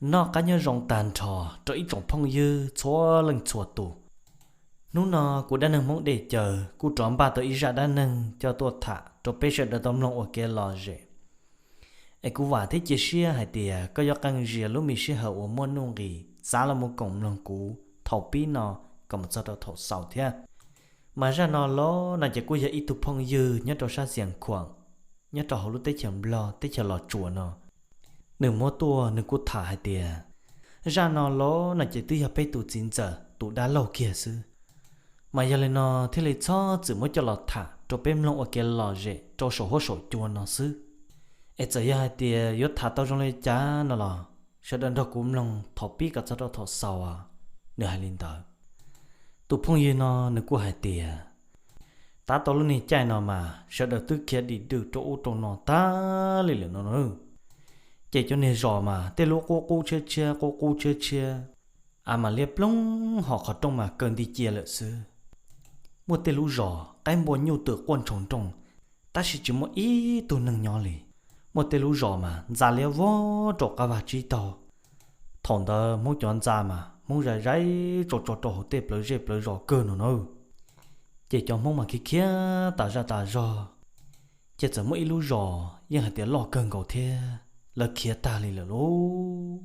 Noj qab nyob zoo tag nrho rau ib tsoom phooj ywg txhua leej txhua tus. Hnub no kuv dab neeg Hmoob Dej Caws kuj rov npaj tau ib zaj dab neeg coj tuaj tham rau peb sawv daws tau mloog ua kev lom zem. Es kuv vam thiab cia siab hais tias koj yuav qee zias lub me sij hawm uas muaj nuj nqis xav los mus koom mloog kuv thaum pib no kom mus txog rau thaum xaus thiab. Mas zaj no los no ces kuj yog ib tug phooj ywg nyob rau sab Xias Khuam, nyob rau hauv lub teb chaws Nplog teb chaws Los Tsuas no, nws muab tuaj nws kuj tham hais tias zaj no los no ces twb yog peb tus txiv ntxawm tus dab laug kiag xwb. Mas yog li no thiaj li txhob txwm muab coj los tham rau peb mloog ua kev lom zem rau saum huab saum cua no xwb. Es txawm yog hais tias yuav tham tau zoo li cas no los sawv daws nrog kuv mloog thaum pib kom txog rau thaum xaus, nws hais li ntawd. Tus phooj ywg no nws kuj hais tias, tab tau lub niag caij no mas sawv daws twb khiav dim dwm rau ub rau no tag li lawm no. Ces cov niag zos mas tej lub qub qub tshiab tshiab qub qub tshiab tshiab, av mas liab ploog ho qhov rooj mas kaw nti cia lawm xwb. Muaj tej lub zos qaib npua nyuj twm quaj ntshoo nrooj, tab sis tsis muaj ib tug neeg nyob li. Muaj tej lub zos mas ntxa liab vog rau qab vaj tsib taug. Thaum ntawd Hmoob cov ntxa mas Hmoob zais zais tso tso rau hauv tej plawv zej plawv zos kawg no na. Ces cov Hmoob mas khiav khiav tas zaj tas zog. Ces txawm muaj ib lub zos yeej hais tias loj kawg nkaus thiab lawv khiav tag li lawm lauj.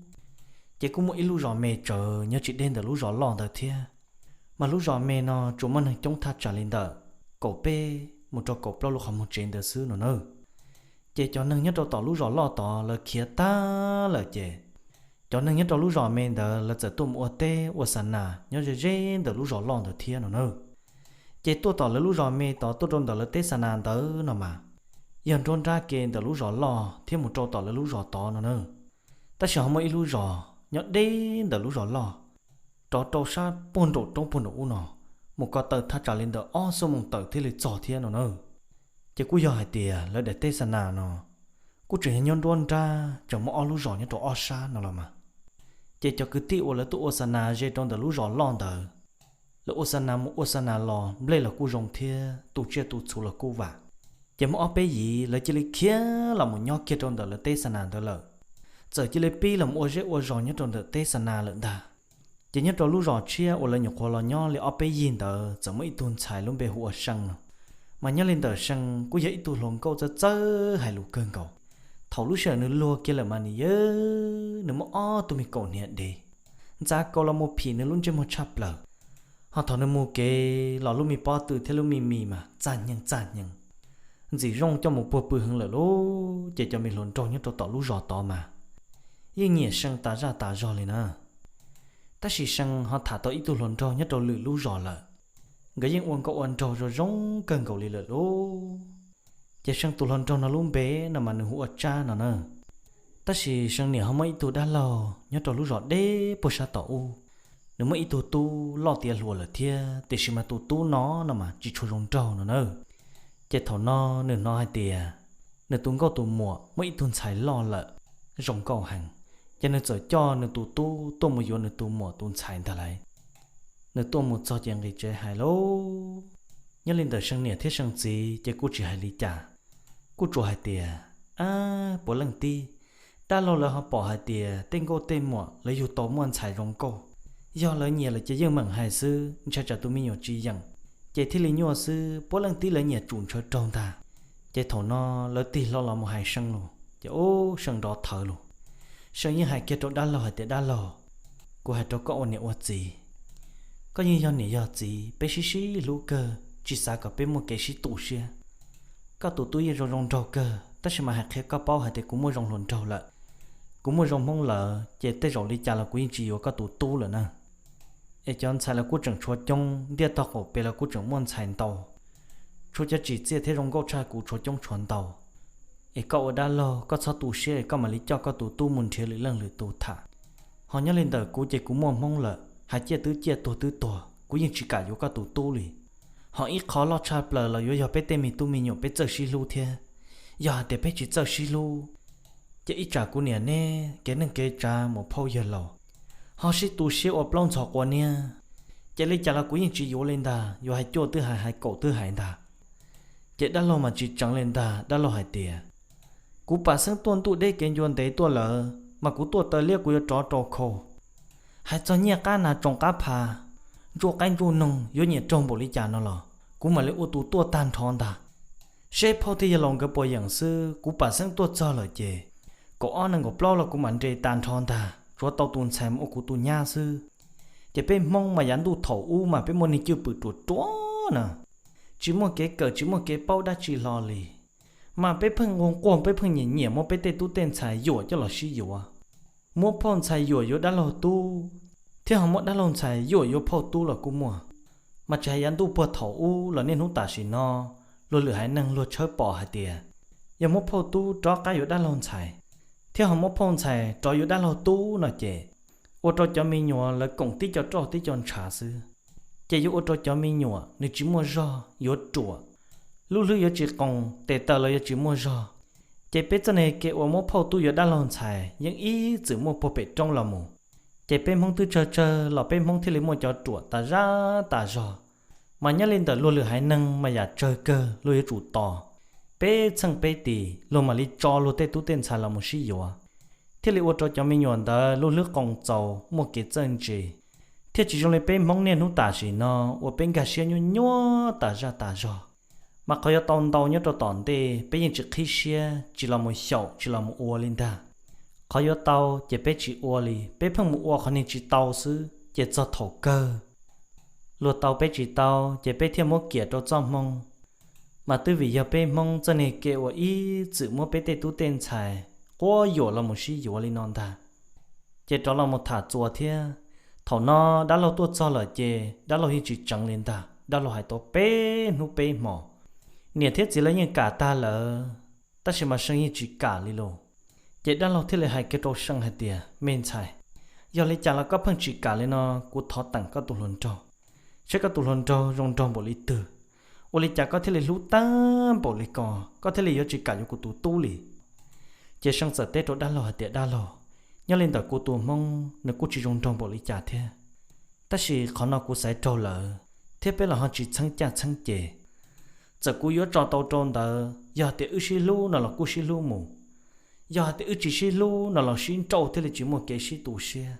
Ces kuj muaj ib lub zos me tsawv nyob tsis deb ntawm lub zos loj ntawd thiab. Mas lub zos me no tsuas muaj neeg coob thaj tsam li ntawm kaum peb mus rau kaum plaub lub qhov muag tsev ntawd xwb no na. Ces cov neeg nyob rau tom lub zos loj tod lawv khiav tag lawm ces cov neeg nyob rau lub zos me ntawd lawv txawm tuaj mus ua teb ua xa nas nyob ze ze ntawm lub zos loj ntawd thiab no na. Ces tuaj tom lawv lub zos me tod tuaj rau ntawm lawv teb xa nas ntawd no mas yog nruab nrab ke ntawm lub zos loj thiab mus rau tom lawv lub zos tod no na. Tab sis ho muaj ib lub zos nyob deb ntawm lub zos loj, rov rau sab puag nraum roob puag nraum ub no, mus ko taw thaj tsam li ntawm ob xuab moos tawm thiaj li txog thiab no na. Ces kuj yog hais tias lawv daim teb xa nas no kuj tseem yog nyob nruab nrab tseem muaj ob lub zos nyob rau ob sab no los mas. Ces cov kwv tij uas lawv tuaj ua xa nas ze rau ntawm lub zos loj ntawd, lawv ua xa nas mus ua xa nas los nplej los kuj zoo thiab tu tsiaj tu txhu los kuj vam. Ces muaj ob peb yim lawv cia li khiav los mus nyob kiag rau ntawm lawv teb xa nas ntawd lawm. Txawm cia li pib los mus ua zej ua zos nyob rau ntawm teb xa nas lawm ntag. Ces nyob rau lub zos tshiab uas lawv nyuam qhuav los nyob li ob peb yig ntawd txawm muaj ib tug ntxhais lub npe hu ua See no. Mas nyob li ntawm See kuj yog ib tug hluas nkauj txawj txawj hais lus kawg nkaus. Thaum lub sij hawm nws luag kiag lawm mas nws yawg nws muaj ob tug me kaum hniav dev, ntxa kaus los mus phim nws lub ntsej muag tshaj plaws. Ho thaum nws mus kev los lub me pob tw thiab lub me mis mas txaj nyeeg txaj nyeeg, ntxim zoo coj mus puag pw heev lawm lauj. Ces cov me hluas nraug nyob rau tom lub zos tod mas yeej nyiam See tas zaj tas zog li na. Tab sis See ho tham tau ib tug hluas nraug nyob rau lwm lub zos lawm, nkawd yeej ua nkauj ua nraug zoo zoo kawg nkaus li lawm lauj. Ces See tus hluas nraug no lub npe no mas nws hu ua Tsab no na. Tab sis See niam ho muaj ib tug dab laug nyob rau lub zos deb puag sab tom ub. Nws muaj ib tug tub loj tiav hluas lawm thiab, tiam sis mas tus tub no no mas tsis tshua zoo nraug no na. Ces thaum no nws hnov hais tias nws tus nkauj tus muam muaj ib tug ntxhais loj lawm, zoo nkauj heev. Ces nws txawm coj nws tus tub tuaj mus yuav nws tus muam tus ntxhais ntag lauj. Nws tuaj mus txog ces nqis tsev hais lauj. Nyob li ntawm See niam thiab See txiv ces kuj tsis hais li cas, kuj tsuas hais tias, ab, puav leej tib, dab laug lawv ho pom hais tias tej nkauj tej muam lawv yug tau muaj ntxhais zoo nkauj, yog lawv nyiam lawm ces yeej meem hais xwb, ntshai tsam tus me nyuam tsis yeem, ces thiaj li nyuaj xwb, puav leej tib lawv nyiam tsum ntshaw raug ntag. Ces thaum no lawv tig hlo los mus hais See lus ces ub See nrov thawv lus. See yeej hais kiag rau dab laug hais tias, dab laug, kuv hais rau koj ua niam ua txiv, koj yeej yog niam yog txiv, peb sib sib hlub kawg, tsis xav kom peb muaj kev sib tu siab. Koj tus tub yeej zoo zoo nraug kawg, tab sis mas hais qhia koj paub hais tias kuv muaj zoo hluas nraug lawm, kuv muaj zoo hmoob lawm, ces tej zaum li cas los kuv yeej tsis yuav koj tus tub lawm na. Es cov ntxhais los kuj tseem tshuav coob, ntiaj tog qaum pem los kuj tseem muaj ntxhais ntau, tshuav cov tsim txiaj thiab zoo nkauj tshaj kuv tshuav coob tshuav ntau. Es koj ua dab laug koj txhob tu siab es koj mam li coj koj tus tub mus nrhiav lwm leej lwm tus tham. Ho nyob li ntawm kuv ces kuv muaj hmoob lawm, hais ciaj twb ciaj tuag twb tuag, kuv yeej tsis kam yuav koj tus tub li. Ho ib qho loj tshaj plaws los yuav yog peb tej me tub me nyuam peb txawj sib hlub thiab. Yog hais tias peb tsis txawj sib hlub, ces ib tsam kuv niam neb kev neej kev tsav mus phauj yawg laus, ho sib tu siab ua plaub ntxhov quav niab, ces li cas los kuv yeej tsis yuav li ntag, yuav hais cuaj twb hais, hais kaum twb hais ntag. Ces dab laug mas tsis tseev li ntag, dab laug hais tias, kuv pam xeeb tuaj ntuj deb kev ncua ntev tuaj lawm, mas kuv tuaj taw liab kuv yuav rov rau khau. Hais txog nyiaj qab nas tsoos qab pha, ntsuj qaib ntsuj noog yuav nyiam raug npaum li cas no los kuv mam li ua tus tuaj tag nrho ntag. Seb phauj thiab yawg laus nkawd puas yeem xwb, kuv pam xeeb tuaj txog lawm ces kaum ob nees nkaum plaub los kuv mam nres tag nrho ntag, tsuav tau tus ntxhais mus ua kuv tus nyab xwb. Ces peb Hmoob mas yav ntuj thaum ub mas peb muaj neeg cwj pwm ruam ruam na, tsis muaj kev kawm tsis muaj kev paub dab tsi hlo li, mas peb pheej nquag nquag peb pheej nyiam nyiam muab peb tej tub tej ntxhais yuam coj los sib yuav. Muab phauj ntxhais yuam yuav dab laug tub, thiab ho muab dab laug ntxhais yuam yuav phauj tub los kuj muaj. Mas tsis hais yav ntuj puag thaum ub los niaj hnub tam sim no, luag lwm haiv neeg luag tshawb pom hais tias yog muab phauj tub rov qab yuav dab laug ntxhais, thiab ho muab phauj ntxhais rov yuav dab laug tub no ces ua rau cov me nyuam lawv koom tib co roj tib co ntshav xwb. Ces yuav ua rau cov me nyuam nws tsis muaj zog, yuav ruam, lub hlwb yuav tsis qoos, tes taw los yuav tsis muaj zog. Ces peb txoj niag kev uas muab phauj tub yuav dab laug ntxhais yeej ib txwm muaj puag pem roob los mus. Ces peb Hmoob twb tsawg tsawg los peb Hmoob thiaj li muaj cov ruam tas zaj tas zog. Mas nyob li ntawm luag lwm haiv neeg mas yam tsawg kawg luag yuav tsum tos peb txheej peb tis luag mam li tso luag tej tub tej ntxhais los mus sib yuav, thiaj li ua rau cov me nyuam ntawd lub hlwb qoos txaus muaj kev txawj ntse, thiaj tsis zoo li peb Hmoob niaj hnub tam sim no uas peb nkag siab nyuaj nyuaj tas zaj tas zog. Mas qhov yuav tau ntau nyob rau tom ntej peb yeej tsis qhib siab tsis los mus xyaum tsis los mus ua li ntag. Qhov yuav tau ces peb tsis ua li, peb pheej mus ua qhov niag tsis tau xwb ces txog thaum kawg luag tau peb tsis tau ces peb thiaj muab kiam rau txoj hmoo. Mas twb vim yog peb Hmoob txoj niag kev uas ib txwm muab peb tej tub tej ntxhais quab yuam los mus sib yuav li no ntag. Ces rov los mus tham txuas thiab, thaum no dab laug tuaj txog lawm ces dab laug yeej tsis tseev li ntag, dab laug hais tau peb hnub peb hmo. Niam thiab txiv lawv yeej kam tag lawm, tab sis mas See yeej tsis kam li lauj. Ces dab laug thiaj li hais kiag rau See hais tias, me ntxhais, yog li cas los koj pheej tsis kam li no, kuv thov teem koj tus hluas nraug, saib koj tus hluas nraug zoo nraug npaum li twg, ua li cas koj thiaj li hlub tag npaum li ko, koj thiaj li yuav tsis kam yuav kuv tus tub li. Ces See txawm teb rau dab laug hais tias, dab laug, nyob li ntawm kuv tus Hmoob nws kuj tsis zoo nraug npaum li cas thiab, tab sis qhov no kuv xaiv raug lawm, thiab peb los ho tsis txheeb caj txheeb ces, txawm kuv yuav tso tau rau ntawd, yog hais tias wb sib hlub no los kuj sib hlub mus, yog hais tias wb tsis sib hlub no los sib nrauj thiaj li tsis muaj kev sib tu siab.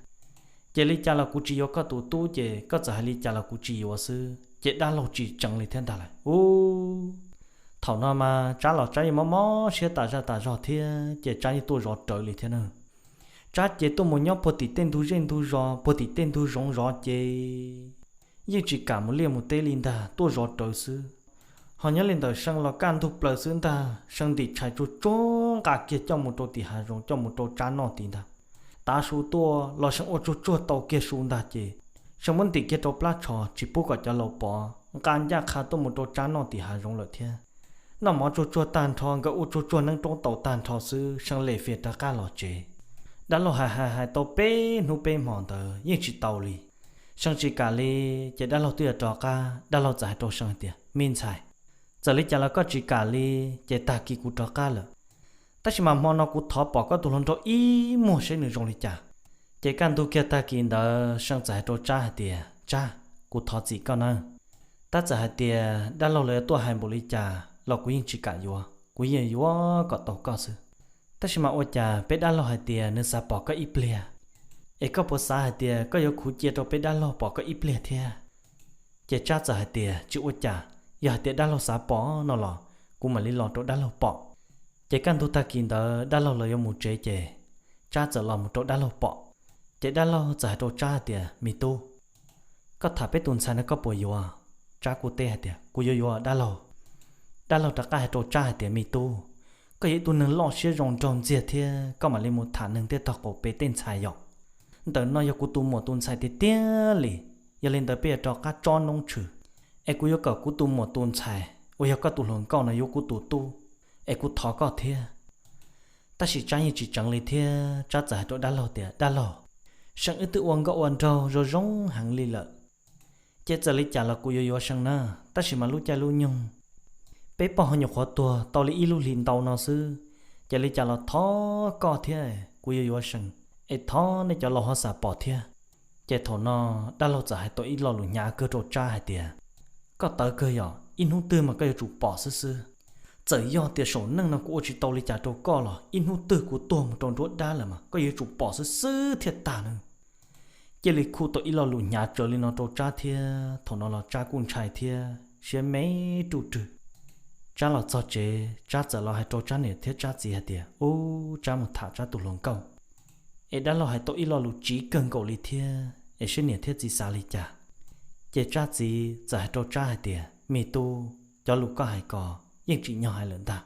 Ces li cas los kuv tsis yuav koj tus tub, ces koj txawm hais li cas los kuv tsis yuav xwb. Ces dab laug tsis tseev li thiab ntag lauj. Ub, thaum no mas Tsab los Tsab yeej mob mob siab tas zaj tas zog thiab, ces Tsab yeej tuaj zov rawv li thiab na. Tsab ces tuaj mus nyob puag tim tej ntug zej ntug zos, puag tim tej ntug zoov zov ces yeej tsis kam mus liaj mus teb li ntag, tuaj zov rawv xwb. Ho nyob li ntawm See los kaj ntug plaws xwb ntag, See ntim tshais tsuag tsuag nqa kiag coj mus rau tim hav zoov coj mus rau Tsab noj tid ntag. Tav su tuaj los See ua tsuag tsuag tau kiag su ntag ces See muab ntim kiag rau plab tsho tsis pub kom cov laus pov, nqa ncaj qha tuaj mus rau Tsab noj tim hav zoov lawm thiab. Noj mov tsuag tsuag tag nrho, nkawd ua tsuag tsuag neeb roob taus tag nrho xwb, See lem fias rov qab los tsev. Dab laug hais hais hais tau peb hnub peb hmo ntawd yeej tsis tau li. See tsis kam li, ces dab laug twb yuav rov qab, dab laug txawm hais rau See tias, me ntxhais, txawm li cas los koj tsis kam li, ces tag kis kuv rov qab lawm. Tab sis mas hmo no kuv thov pom koj tus hluas nraug ib muag seb nws zoo li cas. Ces kaj ntug kiag tag kis ntawd See txawm hais rau Tsab hais tias, Tsab, kuv thov txim koj nawb. Tab txawm hais tias dab laug lawv yuav tuaj hais npaum li cas los kuv yeej tsis kam yuav, kuv yeej yuav kom tau koj xwb. Tab sis mas ua cas peb dab laug hais tias nws xav pom koj ib pliag, es koj puas xav hais tias koj yuav khuv cia rau peb dab laug pom koj ib pliag thiab? Ces Tsab txawm hais tias, tsis ua cas, yog hais tias dab laug xav pom no los kuv mam li los rau dab laug pom. Ces kaj ntug tag kis ntawd dab laug los yuav mus tsev ces Tsab txawm los mus rau dab laug pom. Ces dab laug txawm hais rau Tsab hais tias, me tub, koj tham peb tus ntxhais no koj puas yuav? Tsab kuj teb hais tias, kuv yuav yuav dab laug. Dab laug rov qab hais rau Tsab hais tias, me tub, koj yog ib tug neeg loj siab zoo nraug ntxiag thiab koj mam li mus tham neeg ntiaj tog qaum pem tej ntxhais yom. Ntawm no yog kuv tus muam tus ntxhais tiag tiag li, yog li ntawd peb yuav rov qab tsob noob tshwm, es kuv yuav kom kuv tus muam tus ntxhais uas yog koj tus hluas nkauj no yuav kuv tus tub, es kuv thov koj thiab. Tab sis Tsab yeej tsis tseev li thiab, Tsab txawm hais rau dab laug tias, dab laug, See wb twb ua nkauj ua nraug zoo zoo heev li lawm, ces txawm li cas los kuv yuav yuav See na, tab sis mas lub caij lub nyoog peb poj ho nyuam qhuav tuag tau li ib lub hlis ntau no xwb, ces li cas los thov koj thiab, kuv yuav yuav See, es thov nej cov laus ho xav pom thiab. Ces thaum no dab laug txawm hais tau ib lo lus hnyav kawg rau Tsab hais tias, koj tawv kawg yom, ib hnub twg mas koj yuav tsum pom xwb xwb. Txawm yog tias saum neej no kuv ua tsis tau li cas rau koj los ib hnub twg kuv tuag mus rau nruab dab lawm mas koj yuav tsum pom xwb xwb thiaj tag na. Cia li khu tau ib lo lus hnyav tsawv li no rau Tsab thiab thaum no los Tsab kuj ntshai thiab siab me ruj rwg. Tsab los txog tsev, Tsab txawm los hais rau Tsab niam thiab Tsab txiv hais tias, Ub, Tsab mus tham Tsab tus hluas nkauj es dab laug hais tau ib lo lus tsiv kawg nkaus li thiab es seb niam thiab txiv xav li cas. Ces Tsab txiv txawm hais rau Tsab hais tias, Me tub, cov lus koj hais ko yeej tsim nyog hais lawm ntag,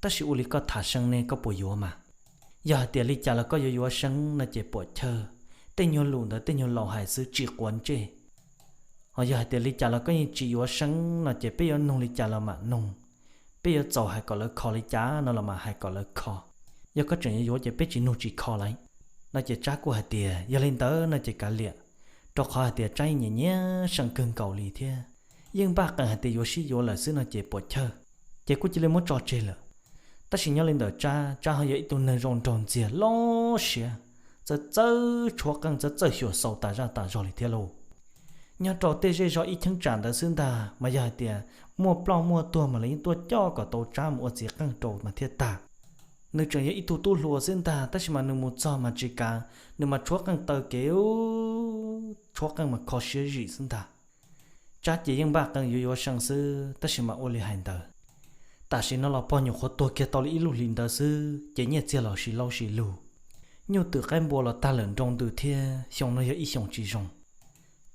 tab sis ua li koj tham See ne koj puas yuav mas? Yog hais tias li cas los koj yuav yuav See no ces puam chawj, tej nyuag lus ntawd tej nyuag laus hais xwb tsis quav ntsej. Ho yog hais tias li cas los koj yeej tsis yuav See no ces peb yuav nug li cas los mam nug, peb yuav txaus hais kom lawv kho li cas no los mam hais kom lawv kho. Yog koj tseem yuav yuav ces peb tsis nug tsis kho lawm. No ces Tsab kuj hais tias, Yog li ntawd no ces kav liam, rau qhov hais tias Tsab yeej nyiam nyiam See kawg nkaus li thiab, yeej npaj qees hais tias yuav sib yuav lawm xwb no ces puam chawj. Ces kuj cia li muab tso tseg lawm. Tab sis nyob li ntawm Tsab, Tsab ho yog ib tug neeg zoo nraug ntxiag loj siab, txawj txawj tshuab qeej txawj txawj xyuam xaus tas zaj tas zog li thiab lauj. Nyob rau tej zej zog ib cheeb tsam ntawd xwb ntag mas yog hais tias muaj ploj muaj tuag mas lawv yeej tuaj coj kom tau Tsab mus ua txiv qeej rau mas thiaj tag. Nws tseem yog ib tug tub hluas xwb ntag tab sis mas nws mus txog mas tsis kav, nws mas tshuab qeej taw kev, tshuab qeej mas kho siab zim xwb ntag. Tsab ces yeej npaj qees yuav yuav See xwb tab sis mas ua li hais ntawd, tam sim no los pog nyuam qhuav tuag kiag tau li ib lub hlis ntawd xwb ces nyiaj txiag los sis laub sis lug, nyuj twm qaib npua los tag lawm nroo ntws thiab xyoo no yog ib xyoo tsis zoo.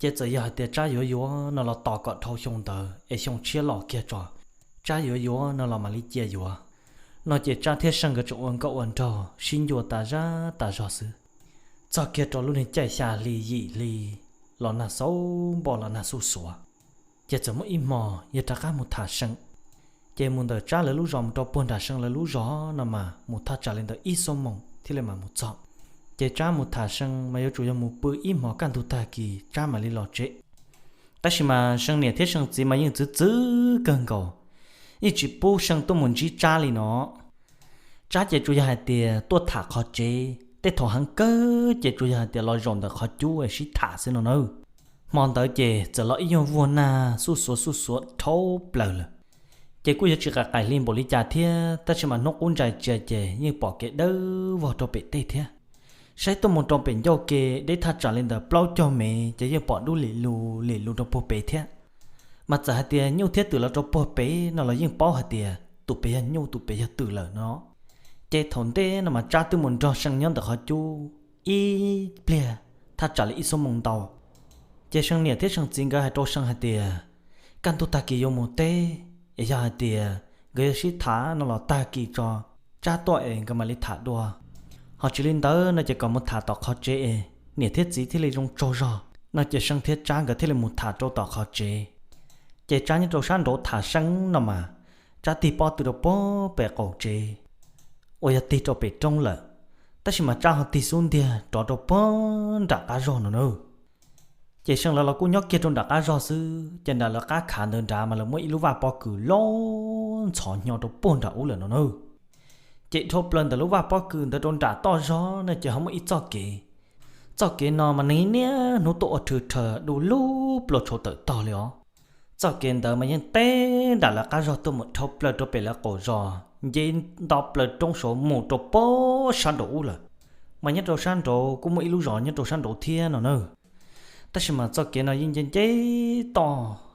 Ces txawm yog hais tias Tsab yuav yuav no los tos kom dhau xyoo ntawd es xyoo tshiab los kiag tso, Tsab yuav yuav no los mam li cia yuav. No ces Tsab thiab See nkawd tseem ua nkauj ua nraug sib ncua tas zaj tas zog xwb. Txog kiag rau lub niag caij xya hli yim hli los nag xaub npoj los nag xuj xuav, ces txawm muaj ib hmo yog rov qab mus tham See. Ces mus ntawm Tsab lawv lub zos mus rau puag nram See lawv lub zos no mas mus thaj tsam li ntawm ib xuab moos thiaj li mam mus txog. Ces Tsab mus tham See mas yuav tsum yog mus pw ib hmos kaj ntug tag kis Tsab mam li los tsev. Tab sis mas See niam thiab See txiv mas yeej txwv txwv kawg nkaus, yeej tsis pub See tuaj mus ntsib Tsab li no. Tsab ces tsuas yog hais tias tuaj tham qhov tsev, tej thaum heev kawg ces tsuas yog hais tias los zaum ntawm qhov cub sib tham xwb no na. Hmo ntawd ces txawm los ib nyuag vuag nag xuj xuav xuj xuav dhau plaws lawm. Ces kuj yuav tsis qaim qaim hli npaum li cas thiab tab sis mas hnub qub ntsais tsias ces yeej pom kev dawb vog rau pem tej thiab. Saib tuaj mus rau pem ncauj ke deb thaj tsam li ntawm plaub caug mev ces yeej pom dub lim lus lim lus rau puag pem thiab. Mas txawm hais tias nyuj thiab twm los rau puag pem no los yeej paub hais tias tus pem yog nyuj tus pem yog twm lawm no. Ces thaum ntej no mas Tsab twb mus nrog See nyob ntawm qhov cub ib pliag thaj tsam li ib xuab moos ntau. Ces See niam thiab See txiv nkawd hais rau See hais tias, kaj ntug tag kis yuav mus teb, es yog hais tias nkawd yuav sib tham no los tag kis tso, Tsab tuaj es nkawd mam li tham dua. Ho tsis li ntawd no ces kom mus tham tom qhov tsev es niam thiab txiv thiaj li zoo tsaug zog. No ces See thiab Tsab nkawd thiaj li mus tham rau tom qhov tsev. Ces Tsab nyob rau sab nraud tham See no mas, Tsab tig pob tw rau puag pem qaum tsev uas yog tig rau pem roob lawm, tab sis mas Tsab ho tig xub ntiag rov rau puag nram qab zog no na. Ces See lawv los kuj nyob kiag rau nram qab zog xwb, ces nram lawv qab khav ntawd nrad mas lawv muaj ib lub vaj pob kws loj ntxhov hnyo rau puag nram ub lawm no na. Ces dhau plaws ntawm lub vaj pob kws ntawd rau nram toj zog no ces ho muaj ib txoj kev. Txoj kev no mas neeg niaj hnub tuaj ua rhw rhaws du lug plua tshauv tawm tog li os. Txoj kev ntawd mas yeej teb nram lawv qab zog tuaj mus dhau plaws rau pem lawv qaum zos, nce nto plaws roob saud mus rau puag sab nraum ub lawm. Mas nyob rau sab nraud kuj muaj ib lub zos nyob rau sab nraud thiab no na. Tab sis mas txoj kev no yeej nce nce toj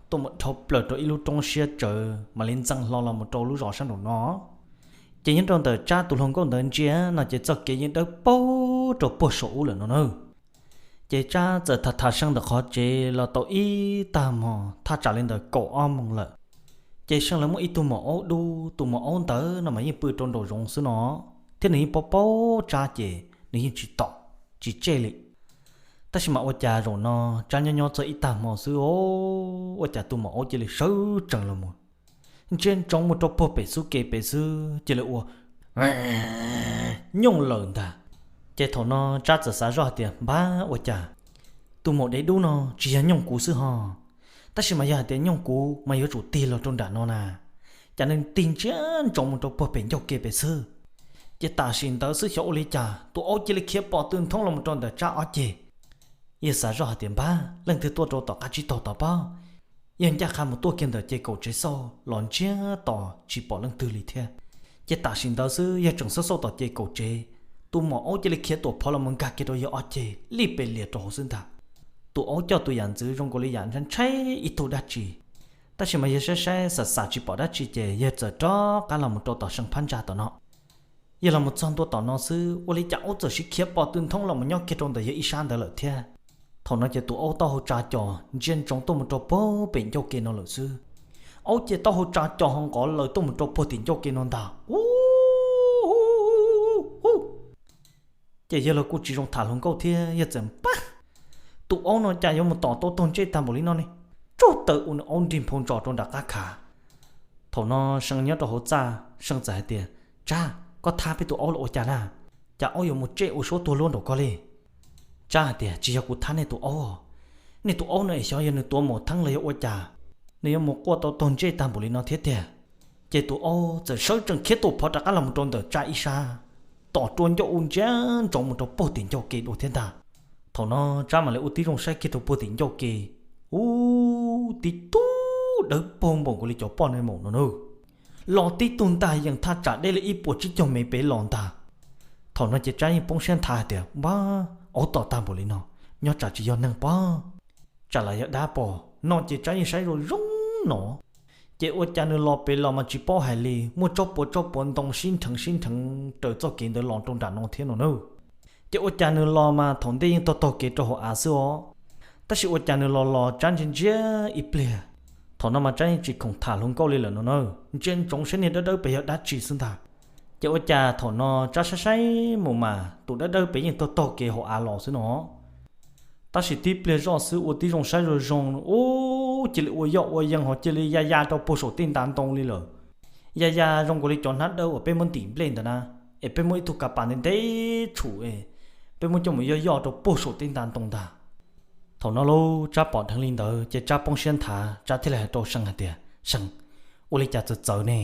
tuaj mus dhau plaws rau ib lub roob siab tsawv mam li ntxeev hlo los mus rau lub zos sab nraum no. Ces nyob rau ntawm Tsab tus hluas nkauj ntawd ntsia no ces txoj kev yeej dawb paug rau puag saum ub lawm no na. Ces Tsab txawm tham tham See ntawm qhov tsev los tau ib tag hmo thaj tsam li ntawm kaum ob moos lawm. Ces See lawv muaj ib tug maum aub dub, tus maum aub ntawd no mas yeej pw rau nraum zoov xwb no, thiab nws yeej paub paub Tsab ces nws yeej tsis tom, tsis tsej li. Tab sis mas ua cas zaum no Tsab nyob nyob txog ib tag hmo xwb, ua cas tus maum aub cia li sawv tsees los mus, ntsia ntsoov mus rau puag pem xub ke pem xwb cia li ua nyooj lawm ntag. Ces thaum no Tsab txawm xav zoj hais tias, Npab, ua cas tus maum dev dub no tsis yog nyooj kuv xwb ho? Tab sis mas yog hais tias nyooj kuv mas yuav tsum tig los rau nram no na, cas nws tig ntsia ntsoov mus rau puag pem ncauj ke pem xwb. Ces tam sim ntawd xwb xyov ua li cas tus aub cia li khiav pom tw nthoob los mus rau ntawm Tsab ob ceg. Yawg xav zoj hais tias, Npab, leej twg tuaj rau tom qab tsib taug tod pob? Yawg ncaj qha mus tuaj kiag ntawm ces kaum tsev xauj los ntsiag to tsis pom leej twg li thiab. Ces tam sim ntawd xwb yawg tseem xauj xauj tom ces kaum tsev, tus maum aub cia li khiav tuam phov los mus nkag kiag rau yawg ob ceg lij pes lias rau hauv xwb ntag. Tus aub coj tus yam ntxwv zoo nkaus li yam ntshai ntshai ib tug dab tsi, tab sis mas yawg saib saib xav xav tsis pom dab tsi ces yawg txawm rov qab los mus rau tom seej phab ntsa tom no. Yawg los mus txog ntua tom no xwb ua li cas aub txawm sib khiav pom tw nthoob los mus nyob kiag rau ntawm yawg ib sab ntawd lawm thiab. Thaum no ces tus aub taub hau tsa cos ntsia ntsoov tuaj mus rau puag pem ncauj ke no lawm xwb. Aub ces taub hau tsa cos ho nqov laws tuaj mus rau puag tim ncauj ke no ntag. Ces yawg los kuj tsis zoo tham hluas nkauj thiab yawg txawm npaj, tus aub no cas yuav mus tom tau taug ntsej tag npaum li no ne, tsuj taw ua nws aub nrig nphau ntsos rau nram qab khav. Thaum no seej nyob rau hauv txaj seej txawm hais tias, Tsab, koj thab peb tus aub los ua cas na? Cas aub yuav mus tsej ua suab tuag luab nraum koj li? Tsab hais tias, Tsis yog kuv thab nej tus aub, nej tus aub no es xyov yog nws tuav maum theeb los yog ua cas, nws yuav mus quaj tau taug ntsej tag npaum li no thiab tiag. Ces tus aub txawm sawv tsees khiav tuam phov rov qab los mus rau ntawm Tsab ib sab, tom rua ncauj ua ntsia ntsoov mus rau puag tim ncauj ke dua thiab ntag. Thaum no Tsab mam li ua tib zoo saib kiag rau puag tim ncauj ke, ub, tib tug dawb paug npaum nkaus li cov poj niam maum no nawb. Los tib tug ntag yees thaj tsam deb li ib puas tsib caug mev pem los ntag. Thaum no ces Tsab yeej poob siab nthav hais tias, Npab, aub tom tag npaum li no, nyob tsam tsis yog neeg pob, tsam los yog dab pom no ces Tsab yeej saib zoo zoo no. Ces ua cas nws los pem los mas tsis paub hais li, muaj tsob puav tsob puav ntoo sib nrheev sib nrheev raws txoj kev ntawd los rau nram no thiab no nawb. Ces ua cas nws los mas thaum ntej yeej taug taug kev rau hauv av xwb os, tab sis ua cas nws los los Tsab ntsia ntsia ib pliag. Thaum no mas Tsab yeej tsis khoom tham hluas nkauj li lawm no na, ntsia ntsoov saib niag dawb dawb pem yog dab tsi xwb ntag. Ces ua cas thaum no Tsab saib saib mus mas tus dawb dawb pem yeej taug taug kev hauv av los xwb no. Tab sis tib pliag zoj xwb ua tib zoo saib zoo zoo, ub, cia li ua yoj ua yees ho cia li ya ya rau puag saum tej nta ntoo li lawm. Ya ya zoo nkaus li cov hnab dawb uas peb muab ntim nplej ntawd na, es peb muab ib tug kav pas ntev ntev tshum, peb muab coj mus yoj yoj rau puag saum tej nta ntoo ntag. Thaum no lauj Tsab pom dheev li ntawd ces Tsab poob siab nthav, Tsab thiaj li hais rau seej hais tias, Seej, ua li cas txawv txawv ne?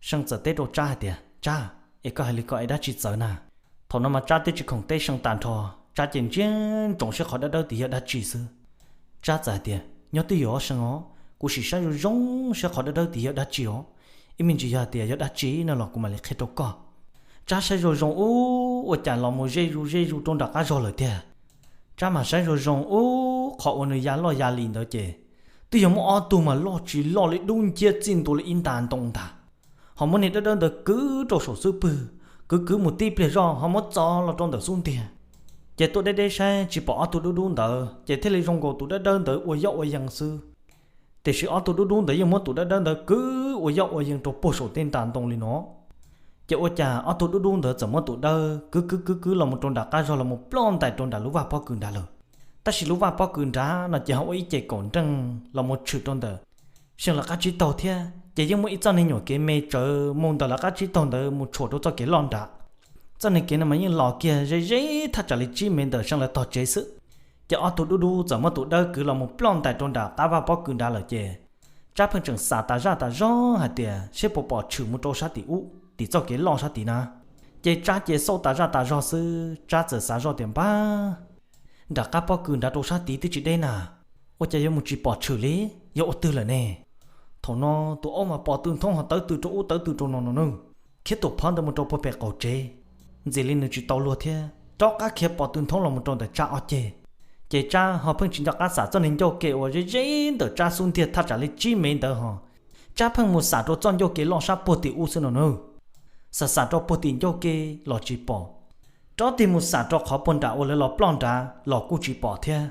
Seej txawm teb rau Tsab hais tias, Tsab, es koj hais li ko es dab tsi txawv na? Thaum no mas Tsab twb tsis khoom teb seej tag nrho, Tsab ces ntsia ntsoov saib qhov dawb dawb tid yog dab tsi xwb. Tsab txawm hais tias, Nyob twj ywm os seej os, kuv sim saib zoo zoo saib qhov dawb dawb tid yog dab tsi os. Ib me ntsis yog hais tias yog dab tsi no los kuv mam li qhia rau koj. Tsab saib zoo zoo, ub, ua cas los mus ze zus ze zus rau nram qab zog lawm tiag. Tsab mas saib zoo zoo, ub, qhov uas nws ya loj ya li ntawd ces twb yog muaj ob tug mas loj tsis loj li dub nciab txij ntua li ib nta ntoo ntag. Ho muab niag dawb dawb ntawd kwv rau saum xub pwg, kwv kwv mus tib pliag zoj ho muab txo los rau ntawm xub ntiag. Ces tuaj deb deb saib tsis pom ob tug dub dub ntawd ces thiaj li zoo nkaus tus dawb dawb ntawd ua yoj ua yees xwb. Tiam sis ob tug dub dub ntawd yeej muab tus dawb dawb ntawd kwv ua yoj ua yees rau puag saum tej nta ntoo li no. Ces ua cas ob tug dub dub ntawd txawm muab tus dawb kwv kwv kwv kwv los mus rau nram qab zog los mus ploj ntais rau nram lub vaj pob kws nrad lawm. Tab sis lub vaj pob kws nrad no ces ho ua ib ce kaum nreej los mus tshwm rau ntawm seej lawv qab tsib taug thiab, ces yeej muaj ib txoj niag nyuam kev me tsawv mus ntawm lawv qab tsib taug ntawd mus tshuam rau txoj kev loj nrad. Txoj niag kev no mas yeej los kiag ze ze thaj tsam li tsib mev ntawm seej lawv tog tsev xwb. Ces ob tug dub dub txawm muab tus dawb kwv los mus ploj ntais rau nram qab vaj pob kws nrad lawm ces Tsab pheej tseem xav tas zaj tas zog hais tias seb puas pom tshwm mus rau sab tim ub tim txoj kev loj sab tid na. Ces Tsab ces xauj tas zaj tas zog xwb, Tsab txawm xav zoj tias npab, nram qab pob kws nrad rau sab tid twb tsis deb na, ua cas yuav mus tsis pom tshwm li, yog ua twg lawm ne? Thaum no tus aub mas pom tw nthoob ho tawv tw rau ub tawv tw rau no no nawb, khiav tuam phov ntawd mus rau puag pem qaum tsev, ntxim li nws tsis tau luag thiab rov qab khiav pom tw nthoob los mus rau ntawm Tsab ob ceg. Ces Tsab ho pheej tsis nco qab xam txoj niag ncauj ke uas ze ze ntawm Tsab xub ntiag thaj tsam li tsib mev ntawd ho, Tsab pheej mus xam rau txoj ncauj ke loj sab puag tim ub xwb no nawb. Xam xam rau puag tim ncauj ke los tsis pom, rov tig mus xam rau qhov puag nram uas lawv los ploj nrad los kuj tsis pom thiab.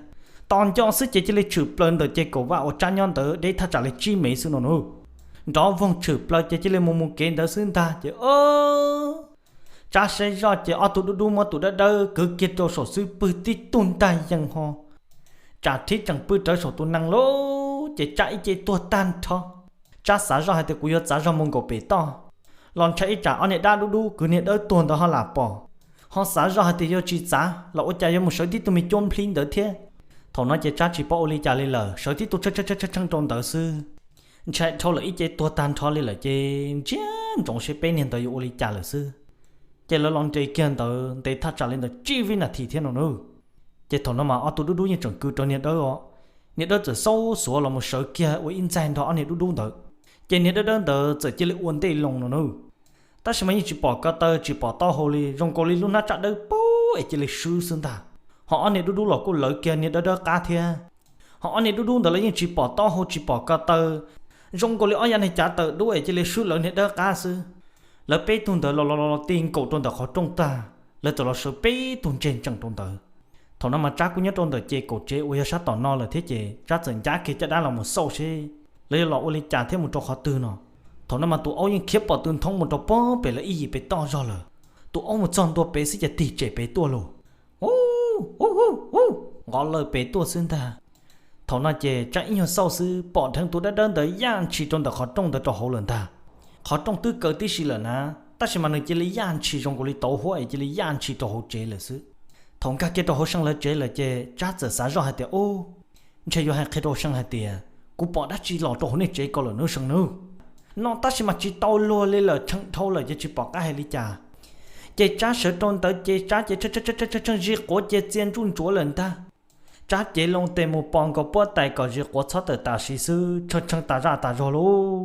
Tos nco xwb ces cia li tshwm plaws ntawm ces kaum vaj uas Tsab nyob ntawd deb thaj tsam li tsib mev xwb no nawb. Nrov voog tshwm plaws ces cia li mus mus kev ntawd xwb ntag ces Tsab saib zoj ces ob tug dub dub muab tus dawb dawb kwv kiag rau saum xub pwg tib tug ntag yees ho, tsam rhib tseem pw rawv saum tus nees lawm ces Tsab ib ce tuag tag nrho. Tsab xav zoj hais tias kuv yuav txav zog mus nkaum pem toj los ntshai ib tsam ob niag dab dub dub kwv niag dawb tuag ntawd ho lam pom, ho xav zoj hais tias yog tsis txav los ua cas yuav mus sawv tib tug me cuab nplhib ntawd thiab. Thaum no ces Tsab tsis paub ua li cas li lawm, sawv tib tug tshee tshee rau ntawd xwb. Ntshai dhau lawm ib ce tuag tag nrho li lawm ces ntsia ntsoov seb peb niag ntawd yuav ua li cas lawm xwb. Ces lawv los nres kiag ntawd ntev thaj tsam li ntawd tsib vib nas this thiab no nawb. Ces thaum no mas ob tug dub dub yeej tseem kwv rau niag dawb os, Niag dawb txawm xaub xuav los mus sawv kiag ua ib ntxaig nrog ob niag dub dub ntawd, ces niag dawb dawb ntawd txawm cia li ua ntej loo no nawb. Tab sis mas yeej tsis pom ko taw tsis pom taub hau li, zoo nkaus li lub hnab tsaj dawb paug es cia li swb xwb ntag. Ho ob niag dub dub los kuj lawv kiag niag dawb dawb qab thiab. Ho ob niag dub dub ntawd lawv yeej tsis pom taub hau tsis pom ko taw, zoo nkaus li ob yav niag cav tawm dub es cia li swb lawv niag dawb qab xwb. Lawv peb tug ntawd los los los ti nkaus rau ntawm qhov rooj tag, lawv txawm los sawv peb tug ntseg ntsees rau ntawd. Thaum no mas Tsab kuj nyob rau ntawm ces kaum tsev uas yog sab tom no lawm thiab ces Tsab txawm ncab kiag caj dab los mus xauj seb lawv yuav los ua li cas thiab mus rau qhov twg no. Thaum no mas tus aub yeej khiav pom tw nthoob mus rau pog pem lawv ib yim pem toj zog lawm. Tus aub mus txog ntua pem xwb ces tig tsem pem tuaj lauj. Nqov lawj pem tuaj xwb ntag. Thaum no ces Tsab ib nyuag xauj xwb pom dheev tus dawb dawb ntawd yaj ntshis rau ntawm qhov rooj ntawd rau hauv lawm ntag. Qhov rooj twb kaw tib si lawm na, tab sis mas nws cia li yaj ntshis zoo nkaus li tauv huab es cia li yaj ntshis rau hauv tsev lawm xwb. Thaum nkag kiag rau hauv See lawv tsev lawm ces Tsab txawm xav zoj hais tias, Ub, ntshe yuav hais qhia rau See hais tias kuv pom dab tsi los rau hauv nej tsev ko lawm nawb See nawb. No tab sis mas tsis tau luag li lawm, tshee dhau lawm ces tsis pom qab hais li cas. Ces Tsab sawv rau ntawd ces Tsab ces tshee zis quav ces txia ntsuj ntsuav lawm ntag. Tsab cev loo tes mus pos nkaus puab tais kom zis quav txhob tawm tam sim xwb, tshee tshee tas zaj tas zog lauj.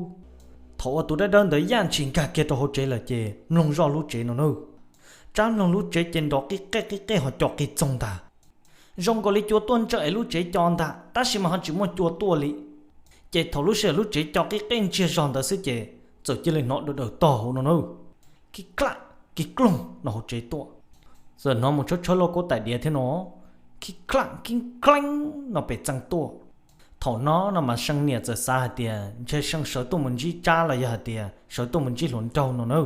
Thaum uas tus dawb dawb ntawd yaj ntshis nkag kiag rau hauv tsev lawm ces mloog zoj lub tsev no nawb. Tsab mloog lub tsev ces nrov qij qej qij qej ho co qig txoog ntag. Zoo nkaus li cua tuaj ntsaws es lub tsev co ntag tab sis mas ho tsis muaj cua tuaj li. Ces thaum lub sij hawm lub tsev co qij qej ntsiag zog ntawd xwb ces txawm cia li hnov dawm dawm tog hauv no na, kij kla, kij kloog no hauv tsev tuaj. Txawm hnov mus tshawb tshawb lauj kaub tais diav thiab no, kij kla kij kleeb no pem txee tuaj. Thaum no no mas See niam txawm xav hais tias ntshe See sawv tuaj mus ntsib Tsab los yog hais tias sawv tuaj mus ntsib hluas nraug no na.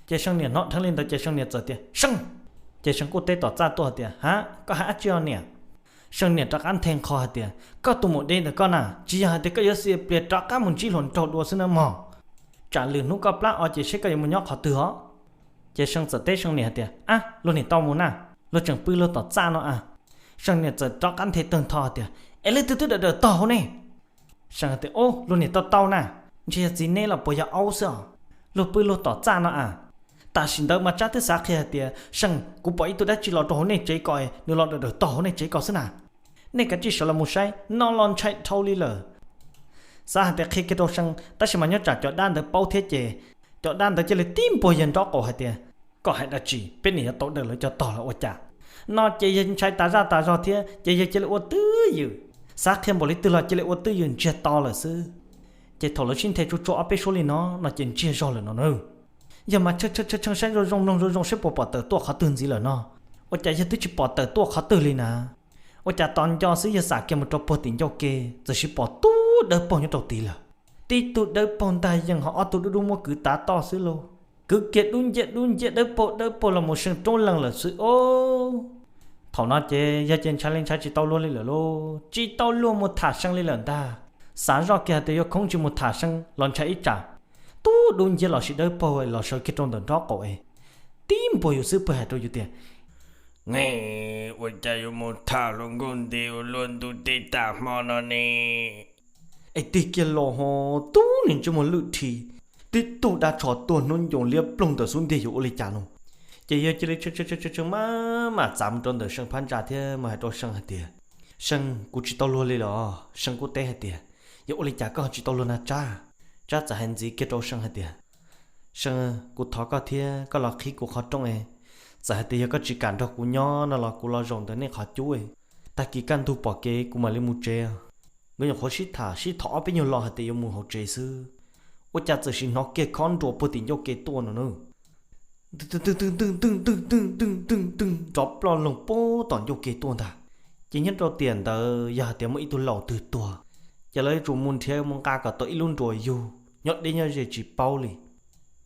Ces See niam hnov dheev li ntawd ces See niam txawm tias, See! Ces See kuj teb tom txaj tuaj hais tias, Ha, koj hais dab tsi os niam? See niam rov qab nthe nqho hais tias, Koj tus maum dej ntawm koj na, tsis yog hais tias koj yuav xia plias rov qab mus ntsib hluas nraug dua xwb na mog. Tsam lwm hnub koj plab o ces seb koj yuav mus nyob qhov twg os. Ces See txawm teb See niam hais tias, Ab, luag niam tau mus na, luag tseem pw luag tom txaj no a. See niam txawm rov qab nthe tawg ntho hais tias, Es leej twg twb dawm dawm tog hauv ne? See tias, Ub, luag niam tau tau na, ntshe yog txiv neb los puas yog aub xwb os, luag pw luag tom txaj no a. Tam sim ntawd mas Tsab twb xav qhia hais tias, See, kuv pom ib tug dab tsi los rau hauv nej tsev ko, nws los dawm dawm tog hauv nej tsev ko xwb na. Nej kav tsij sawv los mus saib, no los ntshai dhau li lawm. Xav hais tias qhia kiag rau See, tab sis mas nyob tsam cov dab ntawd paub thiab ces cov dab ntawd cia li tib npuag yawg nraub qaum hais tias, Koj hais dab tsi, peb niam yuav tau dawm lawv cov tog lawm ua cas? No ces yawg ntshai tas zaj tas zog thiab ces yawg cia li ua twj ywm. Xav qhia npaum li twg los cia li ua twj ywm ntsiag to lawm xwb. Ces thaum lawv sib nthe tsuag tsuag ob peb suab li no, no ces ntsiag zog lawm no na. Yawg mas tshee tshee tshee saib zoo zoo mloog zoo zoo saib puas pom tawm tuaj qhov twg ntxiv lawm no. Ua cas yawg twb tsis pom tawm tuaj qhov twg li na? Ua cas tos nco xwb yawg xam kiag mus rau puag tim ncauj ke, txawm sis pom tub dawb paug nyob rau tid lawm. Tib tug dawb paug ntag yeej ho ob tug dub dub muab kwv tav toj xwb lauj. Kwv kiag dub nciab dub nciab dawb paug dawb paug los mus See roob leeg lawm xwb os. Thaum no ces yawg ces ntshai li ntshai tsis tau luag li lawm lauj, tsis tau luag mus tham See li lawm ntag. Xav zoj kiag hais tias yuav khoob tsis mus tham See los ntshai ib tsam tub dub nciab los sis dawb paug los sawv kiag rau ntawm nraub qaum es tib npuag yus xwb pw hais rau yus tias, Nge, ua cas yuav mus tham hluas nkauj ntev ua luaj ntuj tej tag hmo no ne? Es tig kiag los ho tub niag ntsej muag lwj dhi, tib tug dab tsho tuag hnub ncoos liab ploog ntawm xub ntiag yuav ua li cas no. Ces yawg cia li tshee tshee tshee maj mam txav mus rau ntawm See phab ntsa thiab mas hais rau See hais tias, See, kuv tsis tau luag li los. See kuj teb hais tias, Yuav ua li cas koj tsis tau luag na Tsab? Tsab txawm hais ntxiv kiag rau See hais tias, See, kuv thov koj thiab koj los qhib kuv qhov rooj es, txawm hais tias yog koj tsis kam nrog kuv nyob no los kuv los zaum ntawm nej qhov cub es, tag kis kaj ntug pom kev kuv mam li mus tsev. Nkawd nyuam qhuav sib tham sib thov ob peb nyuag lo hais tias yuav mus hauv tsev xwb, ua cas txawm sim hnov kiag khob nruas puag tim ncauj ke tuaj no na. Ntwg ntwg ntwg ntwg ntwg ntwg ntwg ntwg ntwg nrov ploj loog puag tom ncauj ke tuaj ntag. Ces nyob rau tiam ntawd yog hais tias muaj ib tug laus twg tuag, ces lawv yuav tsum mus nrhiav mus nqa kom tau ib lub nruas yug nyob deb nyob ze tsis paub li.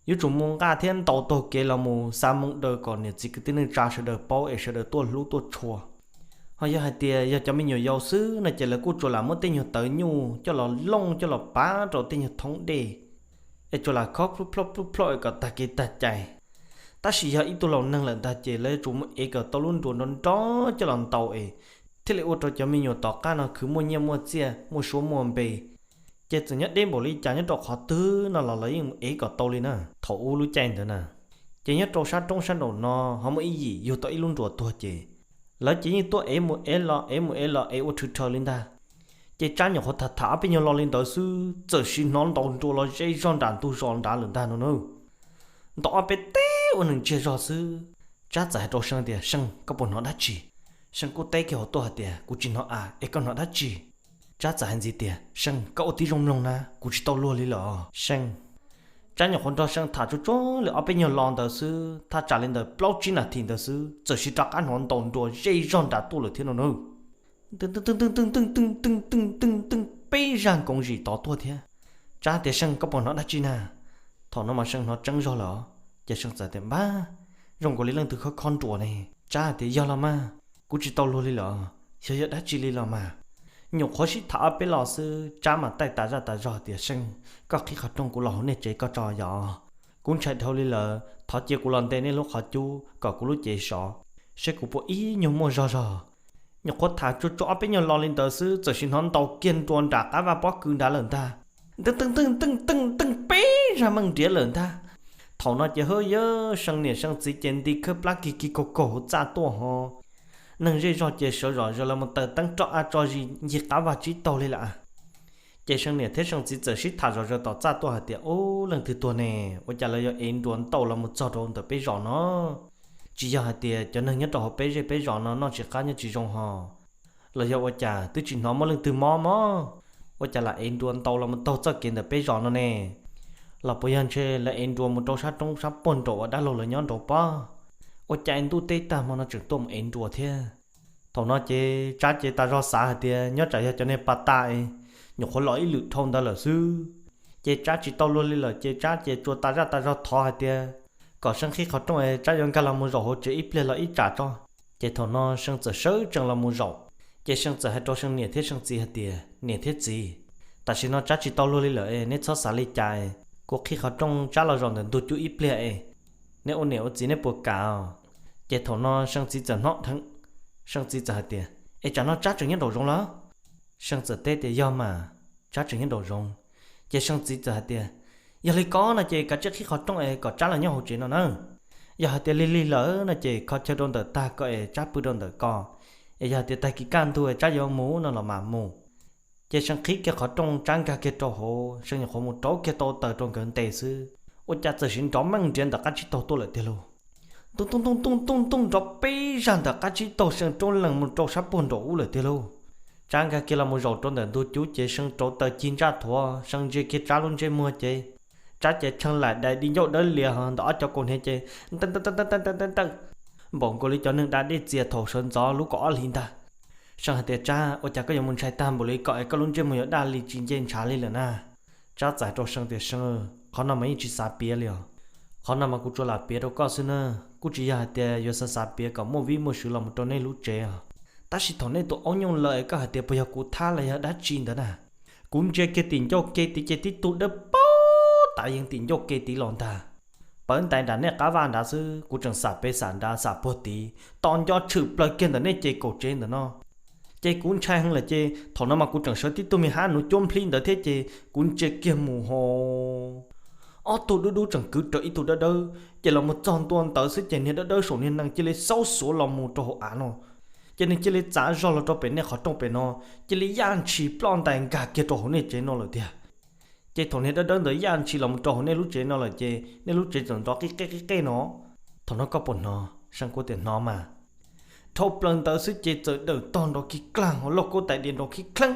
Yuav tsum mus nqa thiab ntaus taug kev los mus xa moo daws kom niam txiv kwv tij neej tsa sawv daws paub es sawv daws tuaj hlub tuaj tshua. Ho yog hais tias yog cov me nyuam yaus xwb no ces lawv kuj tsuas lam muab tej nyuag tawv nyuj coj los looj coj los pav rau tej nyuag thoob dej, es tsuas lam khob plub ploj plub ploj kom tag kev tag cai. Tab sis yog ib tug laus neeg lawm ntag ces lawv yuav tsum mus ev kom tau lub nruas nrov nrov coj los ntaus es thiaj li ua rau cov me nyuam tom qab no khwv muaj nyiaj muaj txiaj muaj suab muaj npe. Ces txawm nyob deb npaum li cas nyob rau qhov twg no los lawv yeej mus ev kom tau li na. Thaum ub lub caij ntawd na, ces nyob rau sab roob sab nraum no ho muaj ib yim yug tau ib lub nruas tuag ces lawv ces yeej tuaj ev mus ev los ev mus ev los ev ua rhwv rhaws li ntag. Ces Tsab nyuam qhuav tham tham ob peb nyuag lo li ntawd xwb txawm sim hnov ntaus nruas los ze zog nram ntug zos nrad lawm ntag no na. Ntaus ob peb teg ua nws ntsiag zog xwb, Tsab txawm hais rau See tias, See, koj puas hnov dab tsi? See kuj teb kiag hauv tuaj hais tias, Kuv tsis hnov a, es koj hnov dab tsi? Tsab txawm hais ntxiv tias, See, koj ua tib zoo mloog na, kuv tsis tau luag li lawm os See. Tsab nyuam qhuav nrog See tham tsuag tsuag li ob peb nyuag lo ntawd xwb, thaj tsam li ntawm plaub tsib nas this ntawd xwb txawm sim rov qab hnov ntaus nruas ze zog nram tuaj lawm thiab no na. Teej teej teej teej teej teej teej teej teej teej peb zaj nkoos zim tod tuaj thiab. Tsab tias, See, koj puas hnov dab tsi na? Thaum no mas See hnov tseeb zog lawm os, ces See txawm tias, Npab, zoo nkaus li leej twg khob khob nruas ne. Tsab tias, Yog los mas, kuv tsis tau luag li lawm, yog yog dab tsi li los mas. Nyuam qhuav sib tham ob peb lo xwb Tsab mam taij tas zaj tas zog tias, See, koj qhib qhov rooj kuv los hauv nej tsev koj tso yog. Kuv ntshai dhau li lawm, thov cia kuv los nte nej lub qhov cub kom kuv lub cev sov, seb kuv puas ib nyuag muaj zog zog. Nyuam qhuav tham tsuag tsuag ob peb nyuag lo li ntawd xwb txawm sim hnov ntaus kiag nruas nram qab vaj pob kws nrad lawm ntag. Teej teej teej teej teej teej peb zaj meej nriav lawm ntag. Thaum no ces hwb yawg See niam See txiv ces nti khawb plab kig kig kaug kaug hauv txaj tuaj ho. Neeg zej zog ces sawv zom zaws los mus taws teeb roj a tso zis ncig qab vaj tsib taug li lawm. Ces See niam thiab See txiv txawm sib tham zom zaws tom txaj tuaj hais tias, Ub, leej twg tuag ne? Ua cas lawv yuav ev nruas ntau los mus txog rau ntawm peb zos no? Tsis yog hais tias cov neeg nyob rau hauv peb zej peb zos no noj tsis qab nyob tsis zoo ho? Los yog ua cas twb tsis hnov muaj leej twg mob mob, ua cas lam ev nruas ntau los mus taug txoj kev ntawm peb zos no ne? Los puas yog ntshe lawv ev nruas mus rau sab roob sab puag nraum uas dab laug lawv nyob nraud pob? Ua cas ntuj teb tag hmo no tseem tuaj mus ev nruas thiab? Thaum no ces Tsab ces tas zog xav hais tias nyob tsam yog cov niag pas tas es nyuam qhuav los ib lwm dhau ntawd lawm xwb. Ces Tsab tsis tau luag li lawm ces Tsab ces tsuas tas zaj tas zog thov hais tias kom See qhib qhov rooj es Tsab yuav nkag los mus zaum hauv tsev ib pliag los ib tsam tso. Ces thaum no See txawm sawv tsees los mus zaum. Ces See txawm hais rau See niam thiab See txiv hais tias, Niam thiab txiv, tam sim no Tsab tsis tau luag li lawm es neb txhob xav li cas es kuv qhib qhov rooj Tsab los zaum ntawm ntug cub ib pliag es neb ua niam ua txiv neb puas kam? Ces thaum no See txiv txawm hnov dheev, See txiv txawm hais tias, Es tsam no Tsab tseem nyob nraum zoov los? See txawm teb tias, Yog mas, Tsab tseem nyob nraum zoov. Ces See txiv txawm hais tias, Yog li ko no ces kav tsij qhib qhov rooj es kom Tsab los nyob hauv tsev no na. Yog hais tias lig lig lawm no ces kho chaw rau ntawm tag ko es Tsab pw rau ntawm ko, es yog hais tias tag kis kaj ntug es Tsab yuav mus no los mam mus. Ces See qhib kiag qhov rooj Tsab nkag kiag rau hauv, See nyuam qhuav mus rauv kiag tau taws rau nkawd nte xwb, ua cas txawm sim nrov meej nriav ntawm qab tsib taug tuaj lawm tiag lauj. Ntuj ntuj ntuj ntuj ntuj ntuj nrov peb zaj ntawm qab tsib taug See rov lees mus rau sab puag nraum ub lawm tiag lauj. Tsab nkag kiag los mus zaum rau ntawm ntug cub ces See rauv taws cig ntsaj thuav, See ntsia kiag Tsab lub ntsej muag ces Tsab ces tshee laim dais di ncauj dawb lias ho ntawm ob cov kaus hniav ces ntaw ntaw ntaw ntaw ntaw ntaw ntaw npaum nkaus li cov neeg da dej txias thaum sawv ntxov lub kaum ob hlis ntag. See hais tias, Tsab, ua cas koj yuav mus ntshai tag npaum li ko es koj lub ntsej muag yuav daj li tsis nce ntshav li lawm na? Tsab txawm hais rau See tias, See, qhov no mas yeej tsis xav piav li os. Qhov no mas kuv tsuas lam piav rau koj xwb na, kuj tsis yog hais tias yuav xav xav piav kom muaj vib muaj sw los mus rau nej lub tsev os. Tab sis thaum nej tus aub nyooj lawm es koj hais tias puas yog kuv thab los yog dab tsi ntawd na, kuv ntsia kiag tim ncauj ke tid ces tib tug dawb paug tav yees tim ncauj ke tid los ntag. Pawv ntais nram nej qab vaj nrad xwb, kuv tseem xam pem xam nrad xam puag tid, tos nco tshwm plaws kiag ntawm nej ces kaum tsev ntawm no. Ces kuv ntshai heev lawm ces thaum no mas kuv tseem sawv tib tug me hab nuv cuab nplhib ntawd thiab ces kuv ntsia kiag mus ho ob tug dub dub tseem kwv rau ib tug dawb dawb, ces los mus txog ntua ntawd xwb ces niag dawb dawb saum niag nees cia li xaub xuav los mus rau hauv av no. Ces nws cia li txav zog los rau pem nej qhov rooj pem no, cia li yaj ntshis ploj ntais nkag kiag rau hauv nej tsev no lawm tiag. Ces thaum niag dawb dawb ntawd yaj ntshis los mus rau hauv nej lub tsev no lawm ces nej lub tsev txawm nrov qij qej qij qej no. Thaum no koj puas hnov? See kuj tias, Hnov mas. Dhau plaws ntawd xwb ces txawm dawm tog nrov kig klag ho lauj kaub tais diav nrov khib kheeb.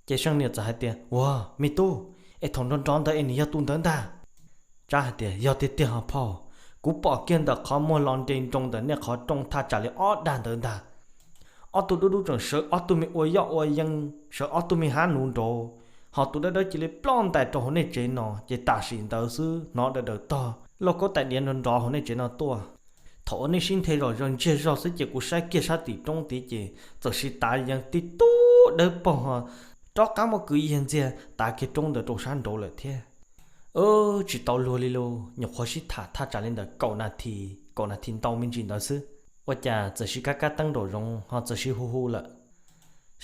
Ces See niam txawm hais tias, Ua, me tub, es thaum nrov nrov ntawd es nws yog tus ntawd ntag? Tsab hais tias, Yog tiag tiag ho phauj, kuv pom kiag ntawm qhov muag los nres nroos ntawm nej qhov rooj thaj tsam li ob dag ntawd ntag. Ob tug dub dub tseem sawv ob tug me ua yoj ua yees, sawv ob tug me hab nuv nraud, ho tus dawb dawb cia li ploj ntais rau hauv nej tsev no ces tam sim ntawd xwb hnov dawm dawm tog lauj kaub tais diav nrov nrov hauv nej tsev no tuaj. Thaum uas nej sib nthe zom zaws ntsiag zog xwb ces kuv saib kiag sab tim roob tid ces txawm sim tav yees tib tug dawb paug ho rov qab muab kwv yiag ntxiag tav kiag roob ntawd rau sab nraud lawm thiab. Tsis tau luag li lauj, nyuam qhuav sib tham thaj tsam li ntawm kaum nas this, kaum nas this ntau me ntsis ntawd xwb, ua cas txawm sib kab kab teeb nraum zoov ho txawm sib hu hu lawm.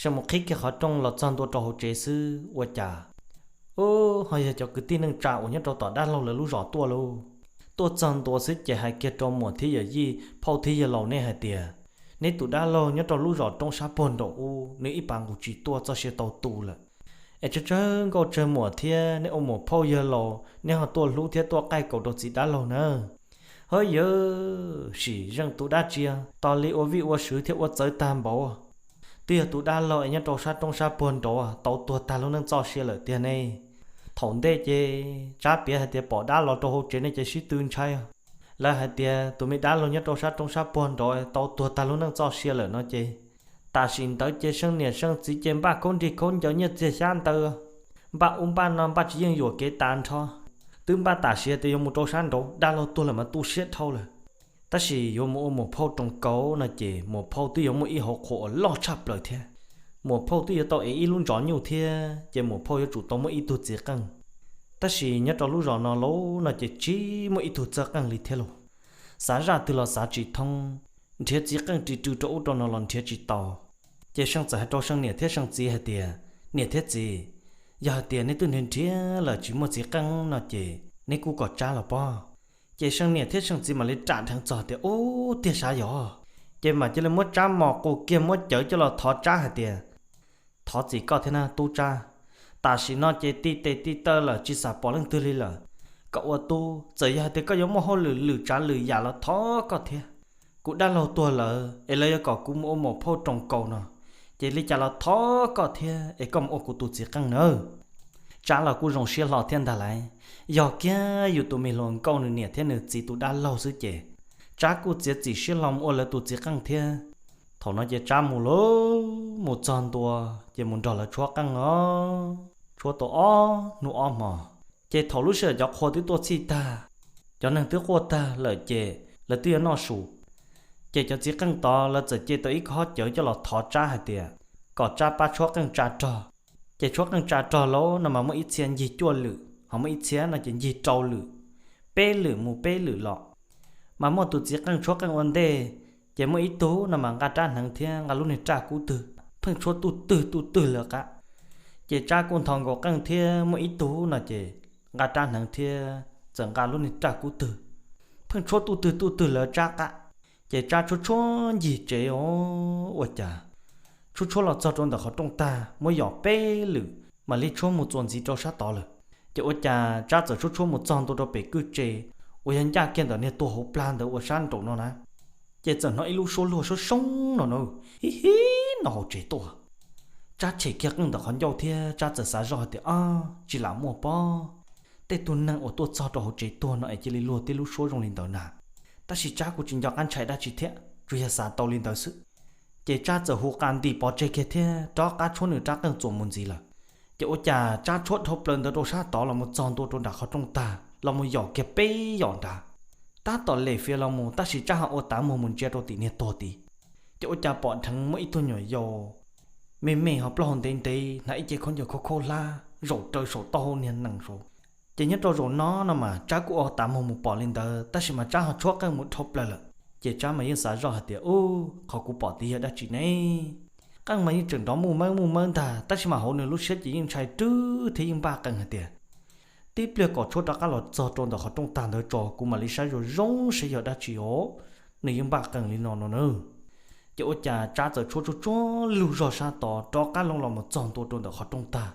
See mus qhib kiag qhov rooj los txog ntua rau hauv tsev xwb ua cas, ub, ho yog cov kwv tij neej tsa uas nyob rau tom dab laug lawv lub zos tuaj lauj. Tuaj txog ntua xwb ces hais kiag rau muam thiab yawm yij phauj thiab yawg laus nej hais tias, Neb tus dab laug nyob rau lub zos roob sab puag nraum ub, nws ib pas nqus tsis tuaj, txoj sia tau tu lawm. Es tsawg tsawg nkauj tsawg muam thiab neb ua muam phauj yawg laus neb ho tuaj hlub thiab tuaj qaij kaus rau txiv dab laug na. Hawb yawg, sim zeej tus dab tsi, tos li ua vij ua sw thiab ua txawv tag npaum. Twb yog tus dab laug es nyob rau sab roob sab puag nraud tau tuag tag lub neej txoj sia lawm tiag ne. Thaum ntej ces Tsab piav hais tias pom dab los rau hauv tsev ne ces sib tw ntshai. Lawv hais tias tus me dab laug nyob rau sab roob sab puag nraud tau tuag tag lub neej txoj sia lawm no ces, tam sim ntawd ces Seej niam Seej txiv ces npaj khaub nrig khaub ncaws nyiaj txiag xyab ntawv, npaj ub npaj no, npaj tsis yeej yuam kev tas nrho. Twb npaj tam sim tias yuav mus rau sab nraud, dab laug tuag lawm mas tu siab dhau lawm. Tab sis yuav mus ua muam phauj roos kaus no ces muam phauj twb yuav muaj ib hauv qhua uas loj tshaj plaws thiab. Muam phauj twb yuav tau ev ib lub ntsov nyuj thiab, ces muam phauj yuav tsum tau muaj ib tug txiv qeej. Tab sis nyob rau lub zos no lauj no ces tsis muaj ib tug txawj qeej li thiab lauj. Xav zaj twg los xav tsis thoob, nrhiav txiv qeej ris rw rau ub rau no los nrhiav tsis tau. Ces Seej txawm hais rau Seej niam thiab Seej txiv hais tias, niam thiab txiv, yog hais tias neb twb nrhiav nrhiav lawm tsis muaj txiv qeej no ces neb kuj kom Tsab los pob. Ces Seej niam thiab Seej txiv mam li ram dheev txog tias, ub, tiag sav yog. Ces mam cia li muab Tsab mos qus kiag muab cawv coj los thov Tsab hais tias, thov txim koj thiab na tub Tsab. Tam sim no ces ti tes ti taw lawm tsis xam pom leej twg li lawm. Kom ua tub, txawm yog hais tias koj yuav muaj hauj lwm lwm tsav lwm yam los thov koj thiab. Kuv dab laug tuag lawm es lawv yuav kom kuv mus ua muam phauj roos kaus no, ces li cas los thov koj thiab es koj mus ua kuv tus txiv qeej nawb. Tsab los kuj zoo siab hlo thiab ntag lauj. Yog kiag yus tus me hluas nkauj nws niam thiab nws txiv tus dab laug xwb ces Tsab kuj txiav txim siab hlo mus ua lawv tus txiv qeej thiab. Thaum no ces Tsab mus lauj, mus txog ntua ces mus nrog lawv tshuab qeej os. Tshuab tau ob hnub ob hmo, ces thaum lub sij hawm cov qhua twb tuaj txhij tag, cov neeg twb quaj tag lawm ces lawv twb yuav noj su. Ces cov txiv qeej tod lawv txawm ce tau ib khob cawv coj los thov Tsab hais tias kom Tsab pab tshuab qeej tsa rog. Ces tshuab qeej tsa rog lauj no mas muaj ib txhia ncig cuaj lwm, ho muaj ib txhia no ces ncig rau lwm, peb lwm mus peb lwm los. Mas muaj tus txiv qeej tshuab qeej ua ntej, ces muaj ib tug no mas nqa rab hneev thiab nqa lub niag raj kub twg, pheej tshuab tuj twg tuj twg lawv qab. Ces Tsab kuj nthos nkaus qeej thiab muaj ib tug no ces nqa rab hneev thiab txawm nqa lub niag raj kub twg, pheej tshuab tuj twg tuj twg lawv Tsab qab. Ces Tsab tshuab tshuab ncig tsev os, ua cas tshuab tshuab los txog rau ntawm qhov rooj tag muab yos peb lwm, mam li tshuab mus txuas ntxiv rau sab tod lawm. Ces ua cas Tsab txawm tshuab tshuab mus txog ntua rau pem kwj tse uas yog ncaj kiag ntawm niag tuag hauv plag ntawd uas sab nraum no na, ces txawm hnov ib lub suab luag soob soob no na, hib hib no hauv tsev tuaj. Tsab tshem kiag qeej ntawm qhov ncauj thiab Tsab txawm xav zoj hais tias, ab, tsis lam muaj pob, tej tug neeg uas tuaj txog rau hauv tsev tuag no es cia li luag tej lub suab zoo li ntawd na. Tab sis Tsab kuj tsis nco qab ntshai dab tsi thiab, tsuas yog xav tau li ntawd xwb. Ces Tsab txawm hu qa nti pov tseg kiag thiab rov qab tshuab nws rab qeej txuas mus ntxiv lawm. Ces ua cas Tsab tshuab dhau plaws ntawd rau sab tod los mus txog ntua rau nram qhov rooj tag los mus yos kiag peb yos nrad. Tab tom lem fiav los mus tab sis Tsab ho ua tav muag mus ntsia rau tim niag tuag tid. Ces ua cas pom dheev muaj ib tug nyuam yaus me me ho plaub hau ntev ntev hnav ib ce khaub ncaws khaub khaub hlab zaum raws saum taub hau niag nees saud. Ces nyob rau zaum no no mas Tsab kuj ua tav muag mus pom li ntawd tab sis mas Tsab ho tshuab qeej mus dhau plaws lawm. Ces Tsab mas yeej xav zoj hais tias, ub, qhov kuv pom tid yog dab tsi ne? Qeej mas yeej tseem nrov muj mawb muj mawb ntag tab sis mas hauv nws lub siab ces yeej ntshai rwb thiab yeej npaj qees hais tias, tib pliag kom tshuab rov qab los txog rau ntawm qhov rooj tag ntawd tso kuv mam li saib zoo zoo seb yog dab tsi os. Nws yeej npaj qees li no no na. Ces ua cas Tsab txawm tshuab tshuab tshuab lug zog sab tod rov qab loo los mus txog ntua rau ntawm qhov rooj tag.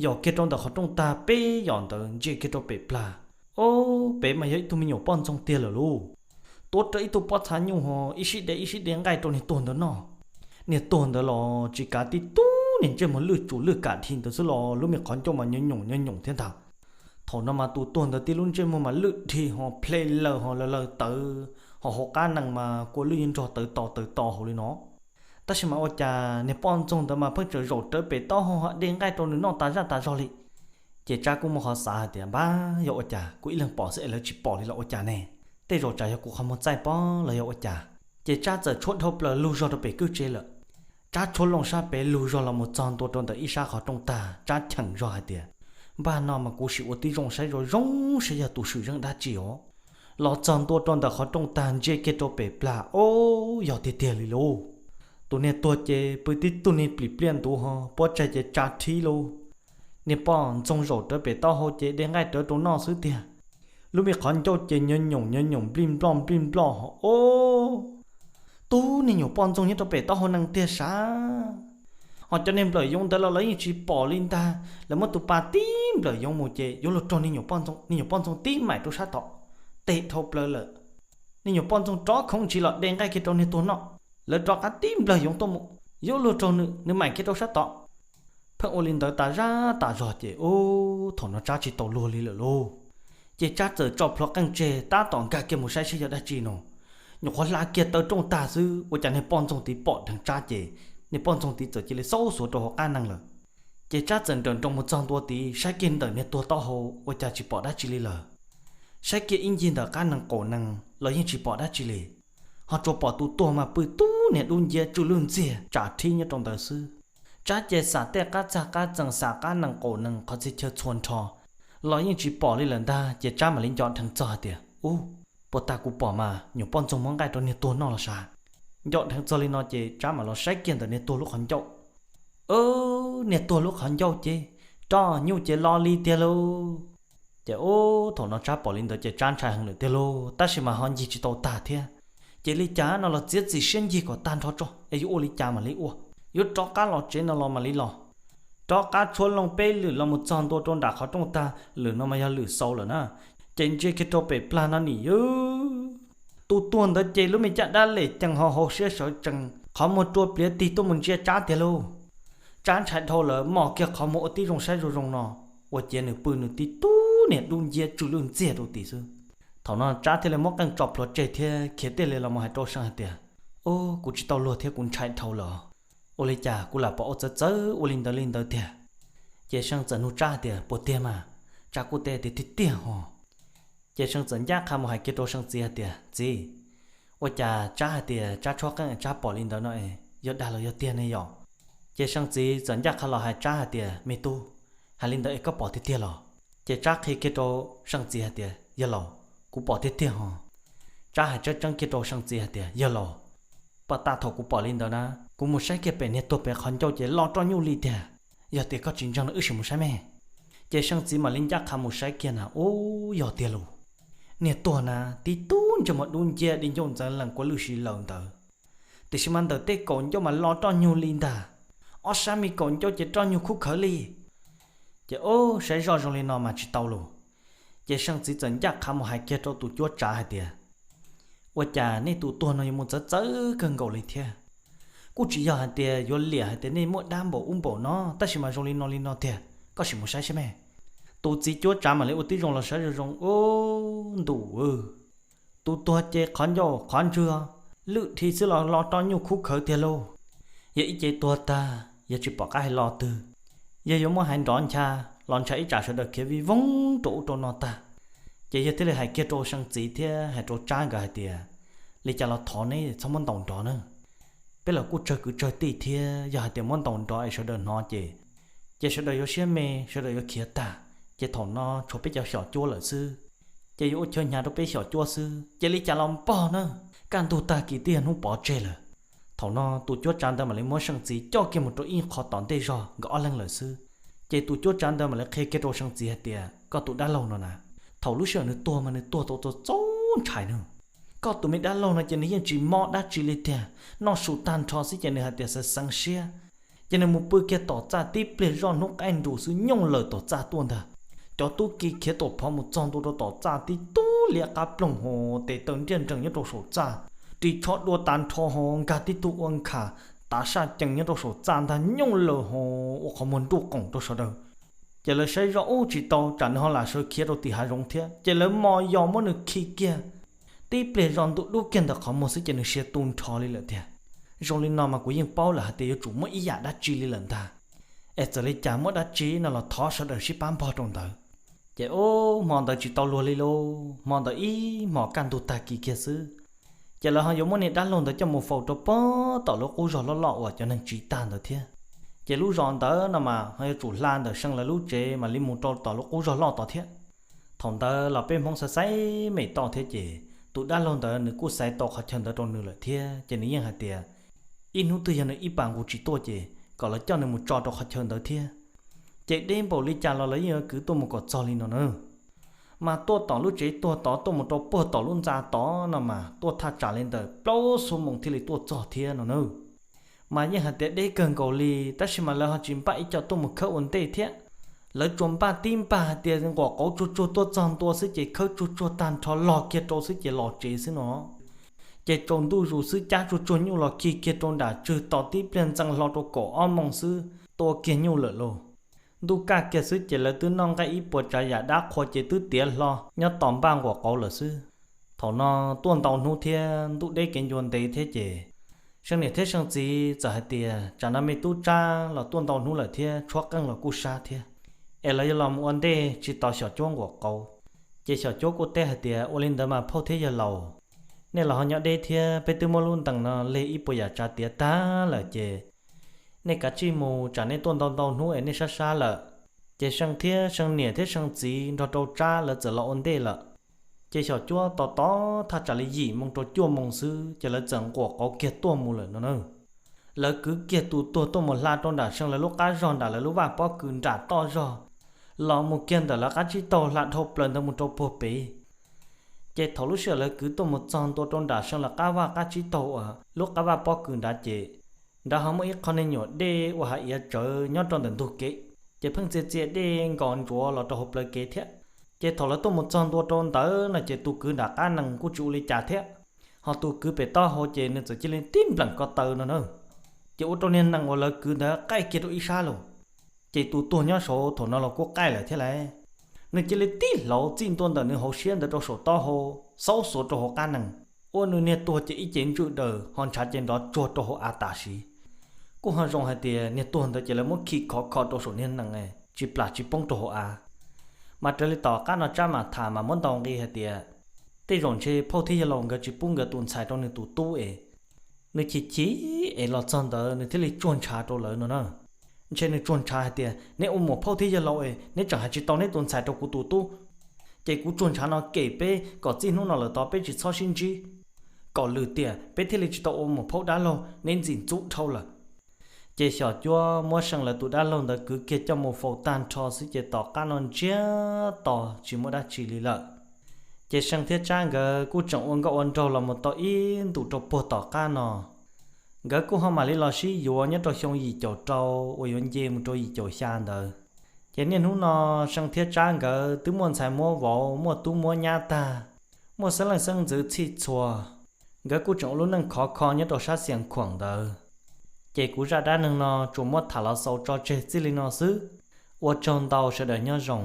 Yos kiag rau ntawm qhov rooj tag peb yos ntawd ntsia kiag rau pem plag, ob pem mas yog ib tug me nyuam poj ntxoog tiag lawm lauj. Tuav rawv ib tug pob txha nyuj ho ib sib de ib sib de nqaij rau niag tuag ntawd noj. Niag tuag ntawd los tsis kav tib tug niag ntsej muag lwj tsum lwj kam dhi ntawd xwb los lub me qhov ncauj mas nyob nyoos nyob nyoos thiab ntag. Thaum no mas tus tuag ntawd tib lub ntsej muag mas lwj dhi ho ple laws ho laws laws tawv, ho hauv qab nees mas kua lwj yeej nrog tawv to tawv to hauv li no. Tab sis mas ua cas niag poj ntxoog ntawd mas pheej tseem zaum rawv pem taub hau ho de nqaij rau nws noj tas zaj tas zog li. Ces Tsab kuj muaj qhov xav hais tias, npab, yog ua cas kuv ib leeg pom xwb es lawv tsis pom li los ua cas ne? Tej zaum tsam yog kuv qhov muag txaij pob los yog ua cas? Ces Tsab txawm tshuab dhau plaws lug zog rau pem kwj tse lawm. Tsab tshuab loo sab pem lug zog los mus txog ntua rau ntawm ib sab qhov rooj tag, Tsab cheem zog hais tias, npaj no mas kuv sim ua tib zoo saib zoo zoo saib yog tus swm zeej dab tsi os. Los txog ntua rau ntawm qhov rooj tag ntsia kiag rau pem plag, ob, yog tiag tiag li lauj. Tus niag tuag ces pw tib tug niag plim pliaj ntuv ho puab tsaig ces tsa thib lauj. Niag poj ntxoog zaum rawv pem taub hau ces de nqaij rawv rau noj xwb tiag. Lub me qhov ncauj ces nyob nyoos nyob nyoos nplij nploj nplij nploj ho, ob, tub niag nyuam poj ntxoog nyob rau pem taub hau nees tiag sav. Ho cov niag nplawm yoov ntawd los lawv yeej tsis pom li ntag, lawv muab tus pas tib nplawm yoov mus ces yuav luag raug niag nyuam poj ntxoog, niag nyuam poj ntxoog tib maim rau sab tod, tes dhau plaws lawm. Niag nyuam poj ntxoog rov khoov ntsis los de nqaij kiag rau niag tuag noj, lawv rov qab tib nplawm yoov tuaj mus, yuav luag raug nws, nws maim kiag rau sab tod. Pheej ua li ntawd tas zaj tas zog ces ub, thaum no Tsab tsis tau luag li lawm lauj. Ces Tsab txawm tso plhuav qeej tseg tab tom nkag kiag mus saib seb yog dab tsi no, nyuam qhuav hla kiag taw rooj tag xwb ua cas niag poj ntxoog tid pom dheev Tsab ces niag poj ntxoog tid txawm cia li xaub xuav rau hauv qab nees lawm. Ces Tsab txawm nrawm nroos mus txog ntua tid saib kiag ntawm niag tuag taub hau ua cas tsis pom dab tsi li lawm. Saib kiag ib ncig ntawm qab nees qaum nees los yeej tsis pom dab tsi li, ho tsuas pom tus tuag mas pw tub niag dub nciab tsw lwj ntxiag tsam rhib nyob rau ntawd xwb. Tsab ces xam tej qab txag qab txees xam qab nees qaum nees qhov txhia chaw txhua nrho los yeej tsis pom li lawm ntag ces Tsab mam li nco dheev txog hais tias, ub, puas tas kuv pom mas nyuam poj ntxoog muab nqaij rau niag tuag noj los sav. Nco dheev txog li no ces Tsab mam los saib kiag ntawm niag tuag lub qhov ncauj. Ub, niag tuag lub qhov ncauj ces roj nyuj ces lo li tiag lauj. Ces ub, thaum no Tsab pom li ntawd ces Tsab ntshai heev lawm tiag lauj, tab sis mas ho ncig tsis tau tag thiab. Ces li cas no los txiav txim siab ncig kom tag nrho tso es yuav ua li cas mam li ua, yuav rov qab los tsev no los mam li los. Rov qab tshuab loo peb lwm los mus txog ntua rau nram qhov rooj tag, lwm no mas yog lwm xaus lawm na. Ces ntsia kiag rau pem plag no nim yog tus tuag ntawd ces lub me caj dab lem cees ho hauv siab sawv tsees, qhov muag rua pliav tig tuaj mus ntsia Tsab tiag lauj. Tsab ntshai dhau lawm mos kiag qhov muag ua tib zoo saib zoo zoo no, ua ciav nws pw nws tib tub niag dub nciab tsw lwj ntxiag rau tim xwb. Thaum no Tsab thiaj li muab qeej tso plhuav tseg thiab khiav tiaj li los mus hais rau See hais tias, ub, kuv tsis tau luag thiab kuv ntshai dhau lawm. Ua li cas kuv lam pom ua txawv txawv ua li ntawd li ntawd tiag? Ces See txawm nug Tsab hais tias, puas tiag mas? Tsab kuj teb tias, tiag tiag ho. Ces See txawm ncaj qha mus hais kiag rau See txiv hais tias, txiv, ua cas Tsab hais tias Tsab tshuab qeej Tsab pom li ntawd no es yog dag los yog tiag ne yom? Ces See txiv txawm ncaj qha los hais Tsab hais tias, me tub, hais li ntawd es koj pom tiag tiag los? Ces Tsab qhia kiag rau See txiv hais tias, yog laus, kuv pom tiag tiag ho. Tsab hais tseeb tseeb kiag rau See txiv hais tias, yog laus, pom tas thaum kuv pom li ntawd na, kuv mus saib kiag pem niag tuag pem qhov ncauj ces lo roj nyuj li tiag. Yog tias koj tsis ntseeg no wb sim mus saib me. Ces See txiv mam li ncaj qha mus saib kiag na, ub, yog tiag lauj. Niag tuag na, tib tub ntsej muag dub nciab di ncauj ntxeev lees kua lwj si laws ntawd, tiam sis mas ntawm tej kaum ncauj mas lo roj nyuj li ntag. Ob sab me kaum ncauj ces roj nyuj khub khawv li. Ces ub, saib zoj zoo li no mas tsis tau lauj. Ces See txiv txawm ncaj qha mus hais kiag rau tus cuab tsav hais tias, ua cas nej tus tuag no yuav mus txawv txawv kawg nkaus li thiab? Kuj tsis yog hais tias yuav liam hais tias nej muaj dab npaum ub npaum no, tab sis mas zoo li no li no tiag, koj sim mus saib saib me. Tus txiv cuab tsav mam li ua tib zoo los saib zoo zoo, ub, ntuj, tus tuag ces qhov ncauj qhov ntswg lwj dhi xwb los lo roj nyuj khub khawv tiag lauj. Yog ib ce tuag tag yog tsis pom qab hais lo twg, yog yuav muab hais nrov ncha los ntshai ib tsam sawv daws khiav vij voog rau ub rau no tag. Ces yog thiaj li hais kiag rau See txiv thiab hais rau Tsab nkawd hais tias, li cas los thov neb txhob muab ntaus nrov na. Peb los kuj tsawg kwv tsawg tij thiab, yog hais tias muab ntaus nrov es sawv daws hnov ces, ces sawv daws yuav siab me, sawv daws yuav khiav tag, ces thaum no tshuav peb cov xyom cuab lawm xwb, ces yuav ua chaw hnyav rau peb xyom cuab xwb, ces li cas los npog na, kaj ntug tag kis twb yog hnub pov tseg lawm. Thaum no tus cuab tsav ntawd mam li muab See txiv coj kiag mus rau ib qho tom ntej zog nkawd ob leeg lawm xwb. Ces tus cuab tsav ntawd mam li qhia kiag rau See txiv hais tias, koj tus dab laug no na, thaum lub sij hawm nws tuag mas nws tuag tau txaus ntshai na. Koj tus me dab laug no ces nws yeej tsis mob dab tsi li tiag, noj su tag nrho xwb ces nws hais tias xeev xeev siab, ces nws mus pw kiag tom txaj tib pliag zoj hnub qaij nrus xwb nyooj lawm tom txaj tuaj ntag. Cov tub ki khiav tuam phov mus txog ntua rau tom txaj tib tub liab qab ploog ho, tes taw nriaj nrees nyob rau saum txaj, ris tsho dua tas nrho ho, nkag tib tug ua nkhas tav saj cees nyob rau saum txaj ntag nyooj lawm ho, ua qhov muag nruj qoom rau sawv daws. Ces lawv saib zoj ub tsis tau tsam nws ho lam sawv khiav rau tim hav zoov thiab, ces lawv mos yos muab nws khi kiag. Tib pliag zoj ntuj dub kiag ntawm qhov muag xwb ces nws siav tu nrho li lawm tiag. Zoo li no mas kuv yeej paub lawm hais tias yuav tsum muaj ib yam dab tsi li lawm ntag. Es txawm li cas muaj dab tsi no los thov sawv daws sib pab npog rau ntawd. Ces ub, hmo ntawd tsis tau luag li lauj, hmo ntawd ib hmos kaj ntug tag kis kiag xwb, ces lawv ho yuav muab niag dab laug ntawd coj mus faus rau pem tom lub qub zog loj loj uas cov neeg tsiv tag ntawd thiab. Ces lub zos ntawd no mas ho yuav tsum hla ntawm See lawv lub tsev mam li mus rau tom lub qub zog loj tod thiab. Thaum ntawd los peb Hmoob xaiv xaiv mem toj thiab ces tus dab laug ntawd nws kuj xaiv tau qhov chaw ntawd rau nws lawm thiab, ces nws yeej hais tias ib hnub twg yog nws ib pas nqus tsis tuaj ces kom lawv coj nws mus tso rau qhov chaw ntawd thiab. Ces deb npaum li cas los lawv yeej yuav kwv tuaj mus kom txog li no na. Mas tuaj tom lub tsev tuag tod tuaj mus rau puag tom lub ntxa tod no mas tuaj thaj tsam li ntawm plaub xuab moos thiaj li tuaj txog thiab no na. Mas yeej hais tias deb kawg nkaus li, tab sis mas lawv ho tsis npaj ib co tuaj mus khawb ua ntej thiab. Lawv tsuas npaj tib npaj hais tias nquam qauv tsuag tsuag tuaj txog ntua xwb ces khawb tsuag tsuag tag nrho los kiag rau xwb ces los tsev xwb no. Ces tsaus ntuj zus xwb cab tsuag tsuag nyuj los khi kiag rau nram tswg tos tib pliag ntxees hlo rau kaum ob moos xwb tua kiag nyuj lawm lauj. Ntuj kaj kiag xwb ces lawv twb noj nqaij ib puas tsav yam dab qhua ces twb tiav hlo nyob tos npaj nquam qauv lawm xwb. Thaum no tuaj ntau hnub thiab ntuj deb kev ncua ntev thiab ces See niam thiab See txiv txawm hais tias tsam no me tub Tsab los tuaj ntau hnub lawm thiab tshuab qeej los kuj sab thiab, es lawv yuav los mus ua ntej tsis tos xyom cuab nquam qauv. Ces xyom cuab kuj teb hais tias ua li ntawd mas phauj thiab yawg laus, nej los ho nyob deb thiab peb twb muab lub ntees no leg ib puas yam tsav tiav tag lawm ces nej kav tsij mus tsam nej tuaj ntau ntau hnub es nej sab sab lawm. Ces See thiab See niam thiab See txiv nrog rau Tsab lawv txawm los ua ntej lawm. Ces xyom cuab tos tos thaj tsam li yim moos rau cuaj moos xwb ces lawv txawm nquam qauv kiag tuaj mus lawm no na. Lawv kwv kiag tus tuag tuaj mus hla rau nram See lawv lub qab zog nram lawv lub vaj pob kws nram toj zog, los mus kiag ntawm lawv qab tsib taug hla dhau plaws ntawd mus rau puag pem. Ces thaum lub sij hawm lawv kwv tuaj mus txog ntua rau nram See lawv qab vaj qab tsib taug uas lub qab vaj pob kws nrad ces nrad ho muaj ib qho niag nyuam dej ua hav iav tsawv nyob rau ntawm ntug kev, ces pheej txia txia dej nkaus ntsuav los rau hauv plawv kev thiab. Ces thaum lawv tuaj mus txog ntua rau ntawd no ces tus kwv nram qab nees kuj tsis ua li cas thiab, ho tus kwv pem taub hau ces nws txawm cia li tib npleem ko taw no na. Ces ua rau niag nees uas lawv kwv ntawd qaij kiag rau ib sab lawm. Ces tus tuag nyob saud thaum no los kuj qaij lawm thiab lauj. Nws cia li tib hlauv txij ntua ntawm nws hauv siab ntawd rau saum taub hau, xaub xuav rau hauv qab nees, ua nws niag tuag ces ib ce ntswj daws ho ntshav ces nrov tsuag rau hauv av tam sim. Kuj ho zoo hais tias niag tuag ntawd ces lawv muab khi khov kho rau saum niag nees tsis plam tsis poob rau hauv av. Mas raws li tom qab no Tsab mam tham mas muab ntaus nqi hais tias tej zaum ntshe phauj thiab yawg laus nkawd tsis pub nkawd tus ntxhais rau nws tus tub es nws chim chim es los txog ntawd nws thiaj li tsuag ntshav rau lawv no na. Ntshe nws tsuag ntshav hais tias neb ua muam phauj thiab yawg laus es neb tseem hais tsis tau neb tus ntxhais rau kuv tus tub, ces kuv tsuag ntshav no kem peb kom txij hnub no lawm tod peb tsis txhob sib ntsib, kom lwm tiam peb thiaj li tsis tau ua muam phauj dab laug neb ntxim ntxub dhau lawm. Ces xyom cuab muab See lawv tus dab laug ntawd kwv kiag coj mus faus tag nrho xwb ces tom qab no ntsiag to tsis muaj dab tsi li lawm. Ces See thiab Tsab nkawd kuj tseem ua nkauj ua nraug los mus tau ib ntus rau puag tom qab no. Nkawd kuj ho mam li los sib yuav nyob rau xyoo yim caum rau uas yuav nce mus rau yim caum xya ntawd. Ces niaj hnub no See thiab Tsab nkawd twb muaj ntxhais muab vauv, muaj tub muab nyab tag, muaj xeeb leej xeeb ntxwv txhij txhua. Nkawd kuj tseem ua lub neej khov kho nyob rau sab Xias Khuam ntawd. Ces kuv zaj dab neeg no tsuas muab tham los xaus tso tseg txij li no xwb. Ua tsaug ntau, sawv daws nyob zoo.